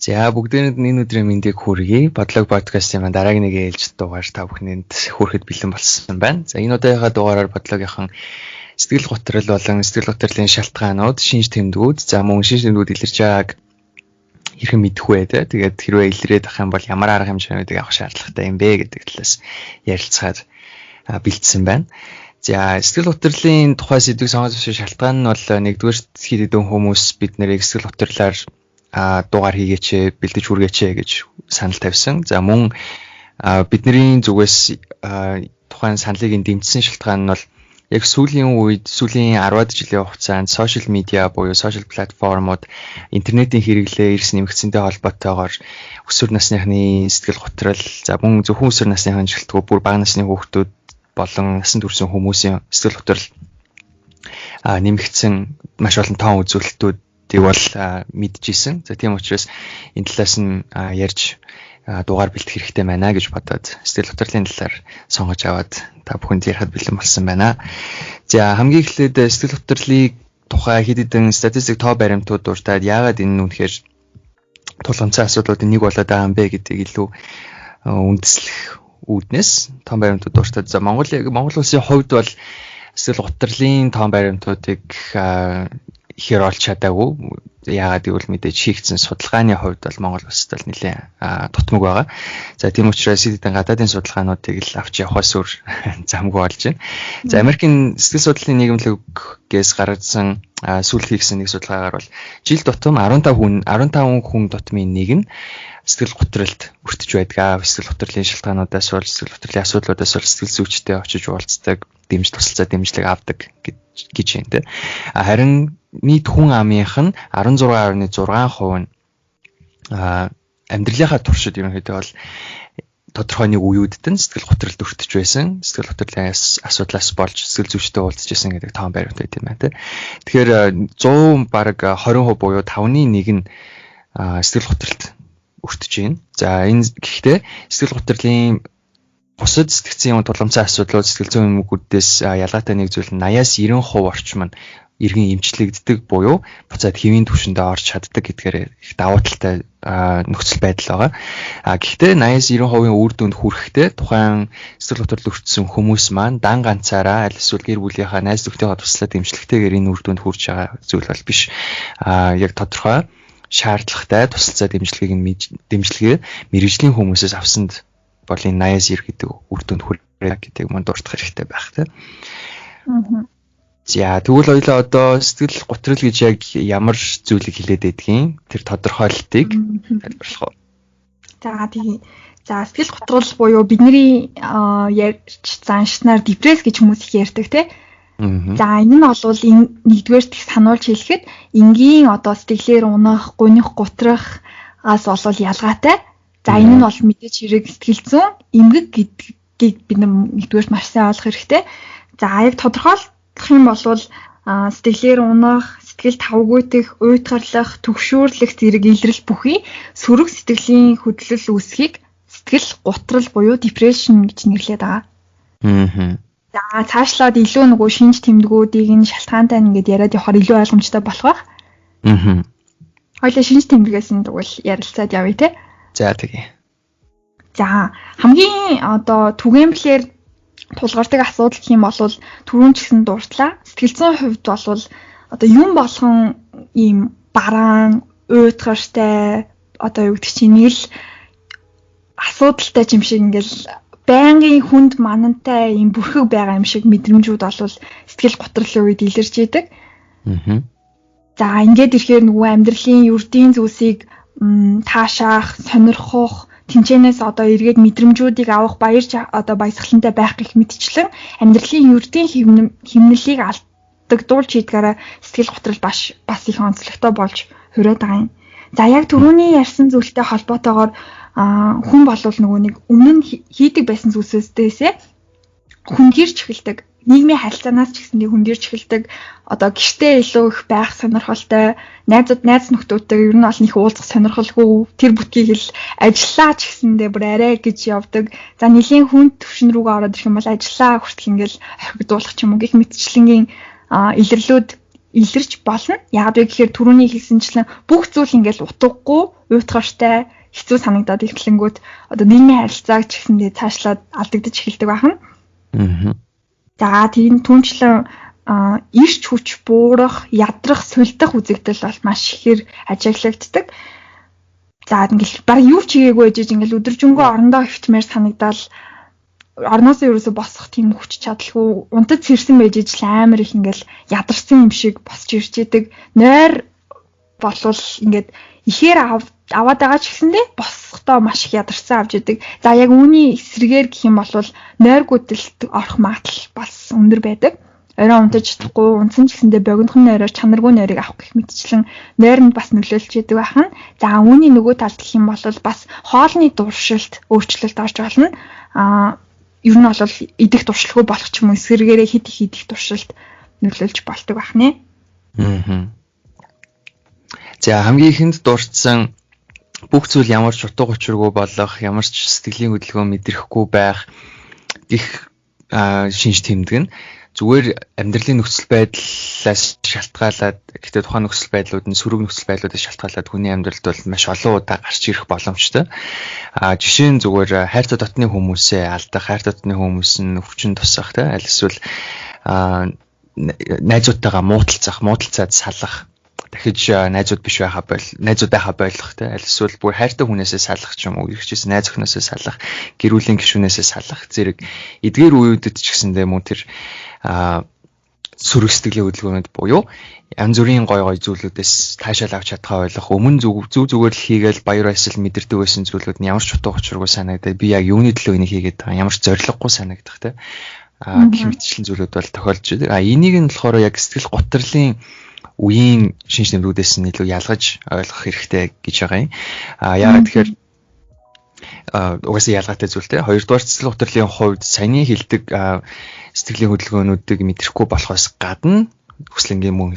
За, бүгдээрэнд энэ өдрийн мэндийг хүргэе. Бодлого подкастын маань дараагийн нэг ээлжит дугаар та бүхэнд хүрэхэд бэлэн болсон байна. За, энэ удаагийнхаа дугаараар бодлогынхан сэтгэл готрол болон сэтгэл готрлын шалтгаанууд, шинж тэмдгүүд, за мөн шинж тэмдгүүд илэрч байгааг хэрхэн мэдэх вэ те. Тэгээд хэрвээ илрээд ах юм бол ямар арга хэмжээнүүдийг авах шаардлагатай юм бэ гэдэг талаас ярилцахаар бэлдсэн байна. За, сэтгэл готрлын тухай сэдвийг сонгож авсан шалтгаан нь бол нэгдүгээр хэд хэдэн хүмүүс бид нарыг сэтгэл готрлоор дугаар хийгээч, бэлдэж хүргээч гэж санал тавьсан. За, мөн бидний зүгээс тухайн саналыг дэмжсэн шалтгаан нь бол яг сүүлийн үед, сүүлийн 10-аад жилийн хугацаанд сошиал медиа буюу сошиал платформуд, интернетийн хэрэглээ эрс нэмэгдсэнтэй холбоотойгоор өсвөр насныхны сэтгэл готрол, за мөн зөвхөн өсвөр насныхын жилтгүү бүр бага насны хүүхдүүд болон насан турш хүмүүсийн сэтгэл готрол нэмэгдсэн маш олон тоон үзүүлэлтүүдийг бол мэдчихсэн. За, тийм учраас энэ талаас нь ярьж дугаар бэлтгэх хэрэгтэй байна гэж бодоод сэтгэл готрлын талаар сонгож аваад та бүхэнд ярихад бэлэн болсон байна. За, хамгийн эхлээд сэтгэл готрлыг тухай хэд хэдэн статистик тоо баримтууд дуртаад яагаад энэ нь үнэхээр тулгамдсан асуудлуудын нэг болоод байгаа юм бэ гэдгийг илүү үндэслэх үүднээс тоон баримтууд дуртаад, за, Монгол улсын хувьд бол сэтгэл готрлын тоон баримтуудыг ихээр олж чадаагүй. Яагаад гэвэл мэдээж хийгдсэн судалгааны хувьд бол Монгол улсад бол нэлээд дутмаг байгаа. За, тийм учраас хэдэн гадаадын судалгаануудыг л авч явахаас өөр замгүй болж байна. За, Америкийн сэтгэл судлалын нийгэмлэгээс гаргасан сүүлд хийгдсэн нэг судалгаагаар бол жил тутам 15 хүн тутмын нэг нь сэтгэл готролд өртөж байдаг. Сэтгэл готрлын шалтгаануудаас бол, сэтгэл готрлын асуудлуудаас бол сэтгэл зүйчтэй очиж уулздаг, дэмж тусалцаа дэмжлэг авдаг гэж юм те. Харин нийт хүн амынх нь 16.6% нь амьдралынхаа туршид ерөнхийдөө бол тодорхой нэг үеүүдэд нь сэтгэл готролд өртөж байсан, сэтгэл готрлын асуудлаас болж сэтгэл зүйчтэй уулзж байсан гэдэг тоон баримт байт юм байна те. Тэгэхээр 100 бараг 20% буюу 5-ны 1 нь сэтгэл готролд өртөж байна. За, энэ гэхдээ сэтгэл готрлын бусад сэтгцийн тулгамдсан асуудлууд, сэтгэл зүйн эмгэгүүдээс ялгаатай нэг зүйл нь 80-аас 90% орчим нь эргэн эмчлэгддэг буюу буцаад хэвийн түвшиндээ орж чаддаг гэдгээр их давуу талтай нөхцөл байдал байгаа. А гэхдээ 80-аас 90% үр дүнд хүрэхдээ тухайн сэтгэл готрол өртсөн хүмүүс маань дан ганцаараа аль эсвэл гэр бүлийнхаа, найз нөхдийнхөө туслаад дэмжлэгтэйгээр энэ үр дүнд хүрч байгаа зүйл бол биш. А яг тодорхой шаардлагатай тусалцаа дэмжлэгийг нь дэмжлэгээ мэргэжлийн хүмүүсээс авсанд бол энэ 80-аас 90 гэдэг үр дүнд хүрэх гэдэг мөн дурдах хэрэгтэй байх тийм. За, тэгвэл хоёлаа одоо сэтгэл готрол гэж яг ямар зүйлийг хэлээд байдгийг тэр тодорхойлолтыг тайлбарлах уу? За, тийм. За, сэтгэл готрол буюу бидний ярьж заншнаар депресс гэж хүмүүс их ярьдаг тий. За, энэ нь бол энэ нэгдүгээр их сануулж хэлэхэд энгийн одоо сэтгэлээр унах, гуних, гутрах ас бол ялгаатай. За, энэ нь бол мэдээж хэрэг сэтгэл зүйн эмгэг гэдгийг бид нар нэгдүгээрт маш сайн ойлгох хэрэгтэй. За, яг тодорхойлох юм бол сэтгэлээр унах, сэтгэл тавгуйтах, уйтгарлах, түгшүүрлэх зэрэг илрэл бүхий сөрөг сэтгэлийн хөдлөл үүсхийг сэтгэл гутрал буюу depression гэж нэрлэдэг байгаа. За, цаашлаад илүү нөгөө шинж тэмдгүүдийг нь шалтгаантай ингээд яриад явахаар илүү ойлгомжтой болох байх. Хоёлаа шинж тэмдгээс нь тэгвэл ярилцаад явъя те. За, тэгье. За, хамгийн одоо түгээмлэр тулгардаг асуудал гэх юм бол түрүүн ч гэсэн дурдлаа. Сэтгэл зүйн хувьд бол одоо юм болгон ийм бараан, уйтгартай, одоо юу гэдэг чинь нэг л асуудалтай юм шиг ингээл байнгын хүнд манантай ийм бүрхэг байгаа юм шиг мэдрэмжүүд бол сэтгэл готролын үед илэрч идэг. За, ингээд ирэхээр нөгөө амьдралын ердийн зүйлсийг таашаах, сонирхох, тэнчэнээс одоо эргээд мэдрэмжүүдийг авах, баярч одоо баясгалантай байх гэх мэтчлэн амьдралын ердийн хэмнэлийг алдагдуулж хийдгаараа сэтгэл готрол бас их онцлогтой болж хувираад байгаа юм. За, яг түрүүний ярьсан зүйлтэй холбоотойгоор хүн болвол нөгөө нэг өмнө нь хийдэг байсан зүйлсээсээ хүндгэрч эхэлдэг. Нийгмийн харилцаанаас ч гэсэндээ хүндгэрч эхэлдэг. Одоо гэртээ илүү их байх сонирхолтой, найз нөхдүүдтэй ер нь бол нэг уулзах сонирхолгүй, тэр бүтгийг л ажиллаа ч гэсэндээ бүр арай гэж явдаг. За, нэлийн хүн төвшин рүүгээ ороод ирэх юм бол ажиллаа хүртэл ингээл орхигдуулах ч юм уу гэх мэтчлэнгийн илэрлүүд илэрч болно. Яг вэ гэхээр түрүүний хэлсэнчлэн бүх зүйл ингээл утгагүй, уйтгартай, хэцүү санагдаад эхлэнгүүт одоо нийгмийн харилцааг ч гэсэндээ цаашлаад алдагдаж эхэлдэг байна. За тийм түнчлэн ирч хүч буурах, ядрах, сулдах үзэгдэл бол маш ихээр ажиглагддаг. За ингээл баг юу ч хийгээгүй ээжэж ингээл өдөржингөө орондоо хэвтмээр санагдаал орноосоо ерөөсө босох тийм хүч чадалгүй унтаж сэрсэн байж ижил амар их ингээл ядарсан юм шиг босч ирж идэг. Нойр болвол ингээд ихээр аваад байгаа ч гэсэндээ босохдоо маш их ядарсан авч идэг. За яг үүний эсрэгээр гэх юм бол нойргүйдэлд орох магадлал бас өндөр байдаг. Орой унтаж чадахгүй, унтсан ч гэсэндээ богинохон нойроор чанаргүй нойрыг авах гэх мэтчлэн нойронд бас нөлөөлж идэг байх нь. За үүний нөгөө талд гэх юм бол бас хоолны дуршилт өөрчлөлт орж болно. Ер нь бол идэх туршилгүй болох ч юм уу эсрэгээрээ хит их идэх туршилт нөлөөлж болдог байх нэ. За хамгийн ихэнд дурдсан бүх зүйл ямар ч утга учиргүй болох, ямар ч сэтгэлийн хөдөлгөөн мэдрэхгүй байх гих шинж тэмдэг нь зүгээр амьдралын нөхцөл байдлаас шалтгаалаад, гэхдээ тухайн нөхцөл байдлууд нь сөрөг нөхцөл байдлуудаас шалтгаалаад хүний амьдралд бол маш олон удаа гарч ирэх боломжтой. Жишээ нь зүгээр хайртай дотны хүмүүсээ алдах, хайртай дотны хүмүүс нь өвчин тусах, тэ аль эсвэл найзуудтайгаа муудалцах, муудалцаад салах, дахиж найзууд биш байхаа бол найзууд байхаа болох, тэ аль эсвэл бүр хайртай хүнээсээ салах ч юм уу, эргэжсэн найз охиноосоо салах, гэр бүлийн гишүүнээсээ салах зэрэг эдгээр үеүүдэд ч гэсэндээ мөн тэр сөрөг сэтгэлийн хөдөлгөөнүүд буюу янз бүрийн гой гой зүйлүүдээс таашаал авч чадхаа болох, өмнө зүг зүгээр л хийгээл баяр баясгал мэдэрдэг байсан зүйлүүд нь ямар ч утга учиргүй санагдаад би яг юуны төлөө энийг хийгээд байгаа, ямар ч зорилгогүй санагдах, тэ гэх мэтчлэн зүйлүүд бол тохиолдож байдаг. Энийг нь болохоор яг сэтгэл гутралын үеийн шинж тэмдгүүдээс нь илүү ялгаж ойлгох хэрэгтэй гэж байгаа юм. Яагаад тэгэхээр угаасаа ялгаатай зүйл те. Хоёрдугаар сэтгэл гутралын хувьд саяны хэлдэг сэтгэлийн хөдөлгөөнүүдийг мэдрэхгүй болохоос гадна хүслэнгийн мөн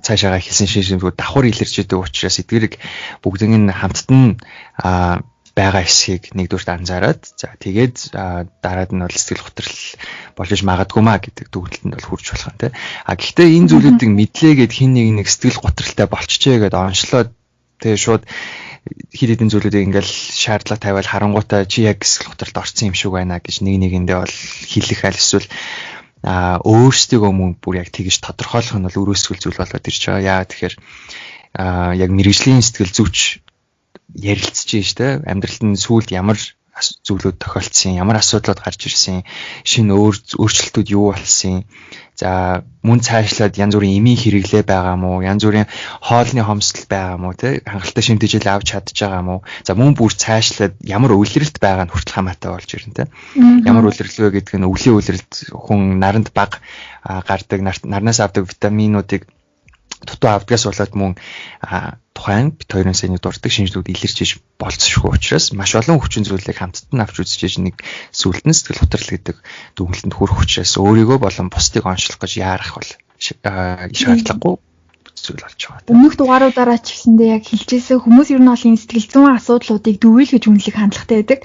цаашаага хэлсэн шинж тэмдгүүд давхар илэрч идэг учраас эдгээрийг бүгднийг нь хамтд нь байгаа хэсгийг нэгдүгüрт анзаараад, за тэгээд дараад нь бол сэтгэл гутрал болж магадгүй маа гэдэг дүгнэлтэнд бол хүрч болох юм те. Гэхдээ энэ зүйлүүдийг мэдлээ гэд хин нэг нэг сэтгэл гутралтай болчихжээ гэд онцлоод тэгээ шууд хид хидэн зүйлүүдийг ингээл шаардлага тавиал харангуйтаа чи яг сэтгэл гутралд орсон юм шиг байна гэж нэг нэгэндээ бол хэлэх аль эсвэл өөрсдийгөө мөн бүр яг тэгж тодорхойлох нь бол өрөөсгөл зүйл болоод ирж байгаа. Яа тэгэхээр яг мэрэгжлийн сэтгэл зүйч ярилцж штэ амьдралд нь сүүлд ямар зүйлүүд тохиолдсон, ямар асуудлууд гарч ирсэн, шинэ өөрчлөлтүүд юу болсон, за мөн цаашлаад янз бүрийн эмийн хэрэглээ байгаа мó, янз бүрийн хоолны хомсдол байгаа мó, тэ хангалттай шимтгижэл авч чадж байгаа мó, за мөн бүр цаашлаад ямар улиралт байгаа нь хүртэл хамаатай болж ирнэ, тэ. Ямар улирал вэ гэдэг нь өвлийн улиралд хүн наранд бага гардаг, нарнаас авдаг витаминуудыг дутуу авдгаас болоод мөн тухайн бит хоёрын саяны дурддаг шинжлүүд илэрч иж болцсошгүй учраас маш олон хүчин зүйлийг хамтд нь авч үзэж нэг сүлд нь сэтгэл готрол гэдэг дүгнэлтэнд хүрэх учраас өөрийгөө болон бусдыг онцлох гэж яарах бол шаардлагагүй зүйл болж байгаа. Өмнөх дугааруудаараа ч гэсэндээ яг хэлжсэн хүмүүс ер нь бол энэ сэтгэл зүйн асуудлуудыг дүүвэл гэж үнэлэх хандлагатай байдаг.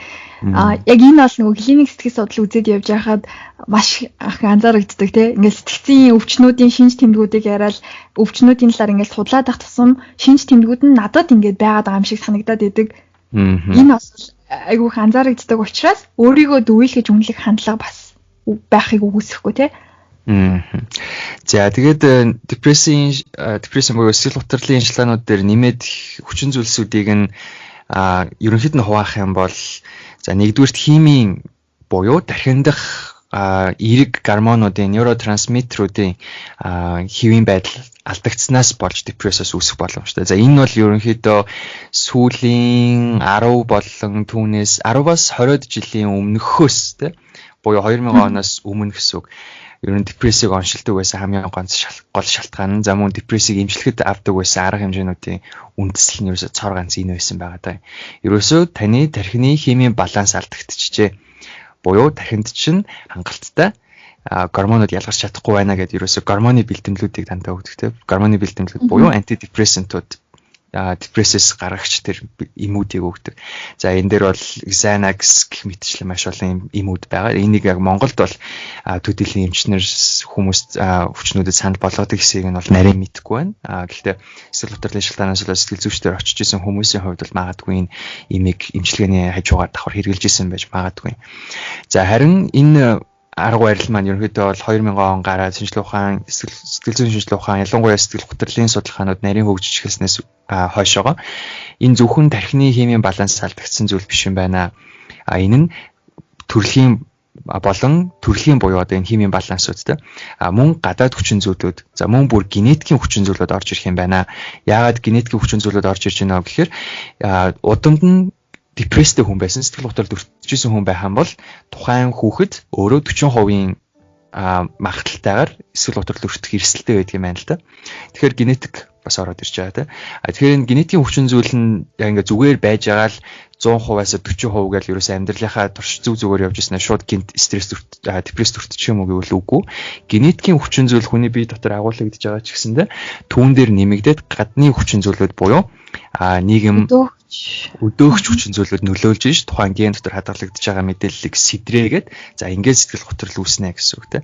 Яг энэ бол нөгөө клиник сэтгэл судлал үзээд явж байхад маш их анзаарэгддэг тий. Ингээл сэтгцийн өвчнүүдийн шинж тэмдгүүдийг яриад өвчнүүдийн талаар ингээл судлаад байх тусам шинж тэмдгүүд нь надад ингээд байгаад байгаа юм шиг санагдаад идэг. Энэ бас айгүйх анзаарэгддэг учраас өөрийгөө дүүвэл гэж үнэлэх хандлага бас байхыг үгүйсэхгүй тий. За тэгээд депрессийн депресси буюу сэтгэл гутралын шинжилгээнүүд дээр нэмээд хүчин зүйлсүүдийг нь ерөнхийд нь хуваах юм бол за нэгдүгüрт химийн буюу дахиндах эерэг гормонуудын нейротрансмиттерүүдийн хэвийн байдал алдагдсанаас болж депрессоос үүсэх боломжтой. За энэ бол ерөнхийдөө сүүлийн 10 болон түүнээс 10-аас 20 жилийн өмнөхөөс тэ буюу 2000 оноос өмнө гэсэн үг. Ер нь депрессийг оншилдог байсан хамгийн гол шалтгаан нь за мөн депрессийг эмчлэхэд авдаг байсан арга хэмжээнүүдийн үндэслэл нь ерөөсөө цор ганц энэ байсан байгаа даа. Ерөөсөө таны тархины химийн баланс алдагдчихжээ. Буюу тархинд чинь хангалттай гормонууд ялгарч чадахгүй байна гэдээ ерөөсөө гормоны бэлтгэлүүдийг тантай өгдөг те. Гормоны бэлтгэлүүд буюу антидепрессантууд Депрессээс гаргагч тэр эмүүдийг өгдөг. За энэ дээр бол Xanax гэх мэтчлэн маш олон эмүүд байгаа. Энийг яг Монголд бол төдийлөн эмчнэр хүмүүс өвчнүүдэд санал болгодог хэсгийг нь бол нарийн мэдэхгүй байна. Гэхдээ сэтгэл хөдлөлийн шалтгаанаас болоод сэтгэл зүйчдэр очиж исэн хүмүүсийн хувьд бол магадгүй энэ эмийг эмчилгээний хажуугаар давхар хэрэглэж исэн байж магадгүй. За харин энэ арга барил маань ерөнхийдөө бол 2000 он гараад шинжилгээ ухаан, сэтгэл зүйн шинжилгээ ухаан, ялангуяа сэтгэл гутралын судалгаанууд нарийн хөгжиж эхэлснээс хойшоогоо энэ зөвхөн тархины химийн баланс алдагдсан зүйл биш юм байна. Энэ нь төрөлхийн болон төрөлхийн буюу одоо энэ химийн балансууд те мөн гадаад хүчин зүйлүүд, за мөн бүр генетикийн хүчин зүйлүүд орж ирэх юм байна. Яагаад генетикийн хүчин зүйлүүд орж ирж байна вэ гэхээр удамд нь депресстэй хүн байсан, сэтгэл готролд өртөжсэн хүн байх юм бол тухайн хүүхэд өөрөө 40% магадлалтайгаар сэтгэл готролд өртөх эрсдэлтэй байдаг юм байна л да. Тэгэхээр генетик бас ороод ирж байгаа тийм. Тэгэхээр энэ генетикийн хүчин зүйл нь яг ингээ зүгээр байж байгаа л 100%-аас 40% гээл ерөөсөө амьдралынхаа турш зүг зүгээр явж ирсэн шууд гинт стресс өрт депресс өртчих юм уу гэвэл үгүй. Генетикийн хүчин зүйл хүний бие дотор агуулгадж байгаа ч гэсэндэ түүн дээр нэмэгдээд гадны хүчин зүйлүүд буюу нийгэм өдөөгч хүчин зүйлүүд нөлөөлж иш тухайн ген дотор хадгалагдаж байгаа мэдээллийг сэтрээгээд за ингээд сэтгэл готрол үүснэ гэсэн үг тийм.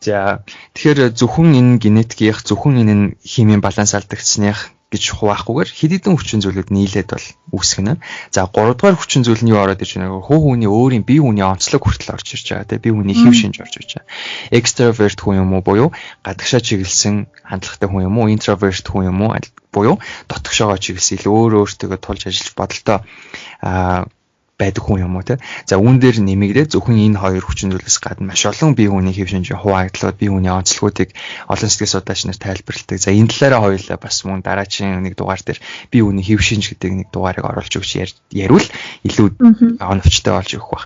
За тэгэхээр зөвхөн энэ генетикийнх, зөвхөн энэ химийн баланс алдагдсаных гэж хуваахгүйгээр хэд хэдэн хүчин зүйлүүд нийлээд бол үүсгэх нь. За 3 дугаар хүчин зүйл нь юу ороод ирж байна вэ? Хүү хүний өөрийн бие хүний онцлог хүртэл орж ирж байгаа тийм, бие хүний хэв шинж орж ирж байгаа. Экстраверт хүн юм уу буюу гадагшаа чиглэсэн хандлагатай хүн юм уу, интроверт хүн юм уу буюу дотгошоогоо чиглэсэн илүү өөр өөртөөгөө тулж ажиллаж бодолтой байдаг хүн юм уу те. За үүн дээр нэмэгдээд зөвхөн энэ хоёр хүчин зүйлээс гадна маш олон бие хүний хэв шинжийн хуваагдлууд, бие хүний онцлогуудыг олон сэтгэл судлаач нар тайлбарладаг. За энэ талаараа хоёулаа бас мөн дараачийн нэг дугаар дээр бие хүний хэв шинж гэдэг нэг дугаарыг оруулж өгч яриул илүү оновчтой болж өгөх байх.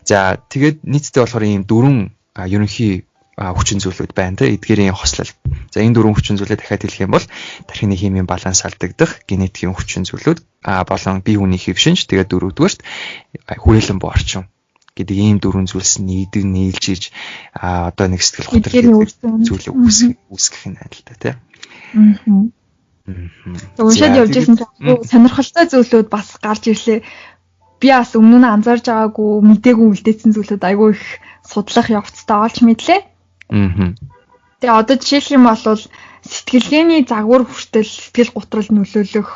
За тэгээд нийтдээ болохоор ийм дөрвөн ерөнхий хүчин зүйлүүд байна те, эдгээрийн хослол. За энэ дөрвөн хүчин зүйлээ дахиад хэлэх юм бол тархины химийн баланс алдагдах, генетикийн хүчин зүйлүүд болон бие хүний хэв шинж, тэгээд дөрөвдүгээрт хүрээлэн буу орчин гэдэг ийм дөрвөн зүйлс нийдэг нийлж иж одоо нэг сэтгэл готрол зүйлийг үүсгэх нь байна л да те. Уншаад явж байсан чинь сонирхолтой зүйлүүд бас гарч ирлээ. Би бас өмнө нь анзаарж байгаагүй, мдээгүй үлдээсэн зүйлүүд айгүй их судлах явцтай олж мэдлээ. Тэгээ одоо жишээлх юм бол сэтгэлгээний загвар хүртэл сэтгэл готрол нөлөөлөх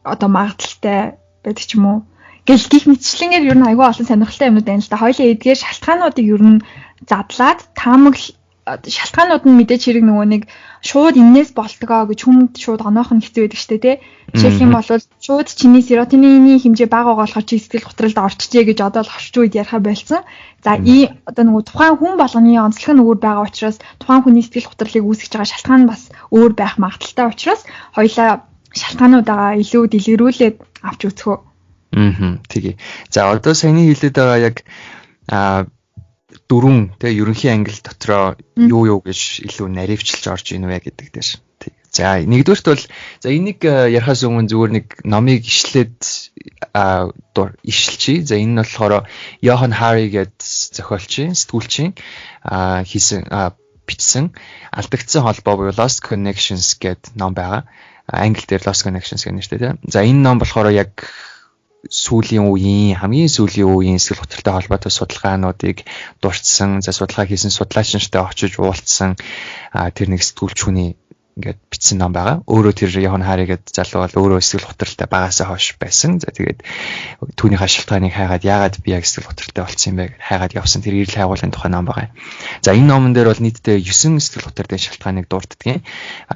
одоо магадлалтай байдаг ч юм уу. Гэл гих мэтчлэнгээр ер нь айгүй олон сонирхолтой юмнууд байна л да. Хоёулаа эдгээр шалтгаануудыг ер нь задлаад таамаглал шалтгаанууд нь мэдээж хэрэг нөгөө нэг шууд энээс болтгоо гэж хүмүүд шууд оноох нь хэцүү байдаг штэ тий. Жишээлх юм бол шууд чиний серотонины хэмжээ бага байгаа болохоор чи сэтгэл готролд орчжээ гэж одоо л орчин үед яриха болсон. За ийм одоо нөгөө тухайн хүн болгоны онцлог нь өөр байгаа учраас тухайн хүний сэтгэл готролыг үүсгэж байгаа шалтгаан нь бас өөр байх магадлалтай учраас хоёулаа шалтгаануудаа илүү дэлгэрүүлээд авч үзэх үү. Тэгээ. За одоо саяны хэлээд байгаа яг дөрвөн тэ ерөнхий англи дотроо юу гэж илүү наривчилж орж ийн вэ гэдэг дээр. За нэгдүгээрт бол за энийг ярихаас өмнө зүгээр нэг номыг ишлээд ишлчихье. За энэ нь болохоор Йохан Хари гээд зохиолчийн, сэтгүүлчийн хийсэн бичсэн Алдагдсан холбоо буюу Lost Connections гээд ном байгаа. Англи дээр Lost Connections гэх нэртэй тийм. За энэ ном болохоор яг сүүлийн үеийн хамгийн сүүлийн үеийн сэтгэл хөдлөлтэй холбоотой судалгаануудыг дурдсан, за судалгаа хийсэн судлаач нартай очиж уулзсан тэр нэг сэтгүүлч хүний ингээд бичсэн ном байгаа. Өөрөө тэр Йохан Хари гэдэг залуу бол өөрөө сэтгэл хөдлөлтэй багасаа хойш байсан. За тэгээд түүнийхээ шалтгааныг хайгаад яагаад би яг сэтгэл хөдлөлтэй болсон юм бэ гэж хайгаад явсан тэр эрэл хайгуулын тухай ном байгаа. За энэ номон дээр бол нийтдээ 9 сэтгэл хөдлөлийн шалтгааныг дурддаг.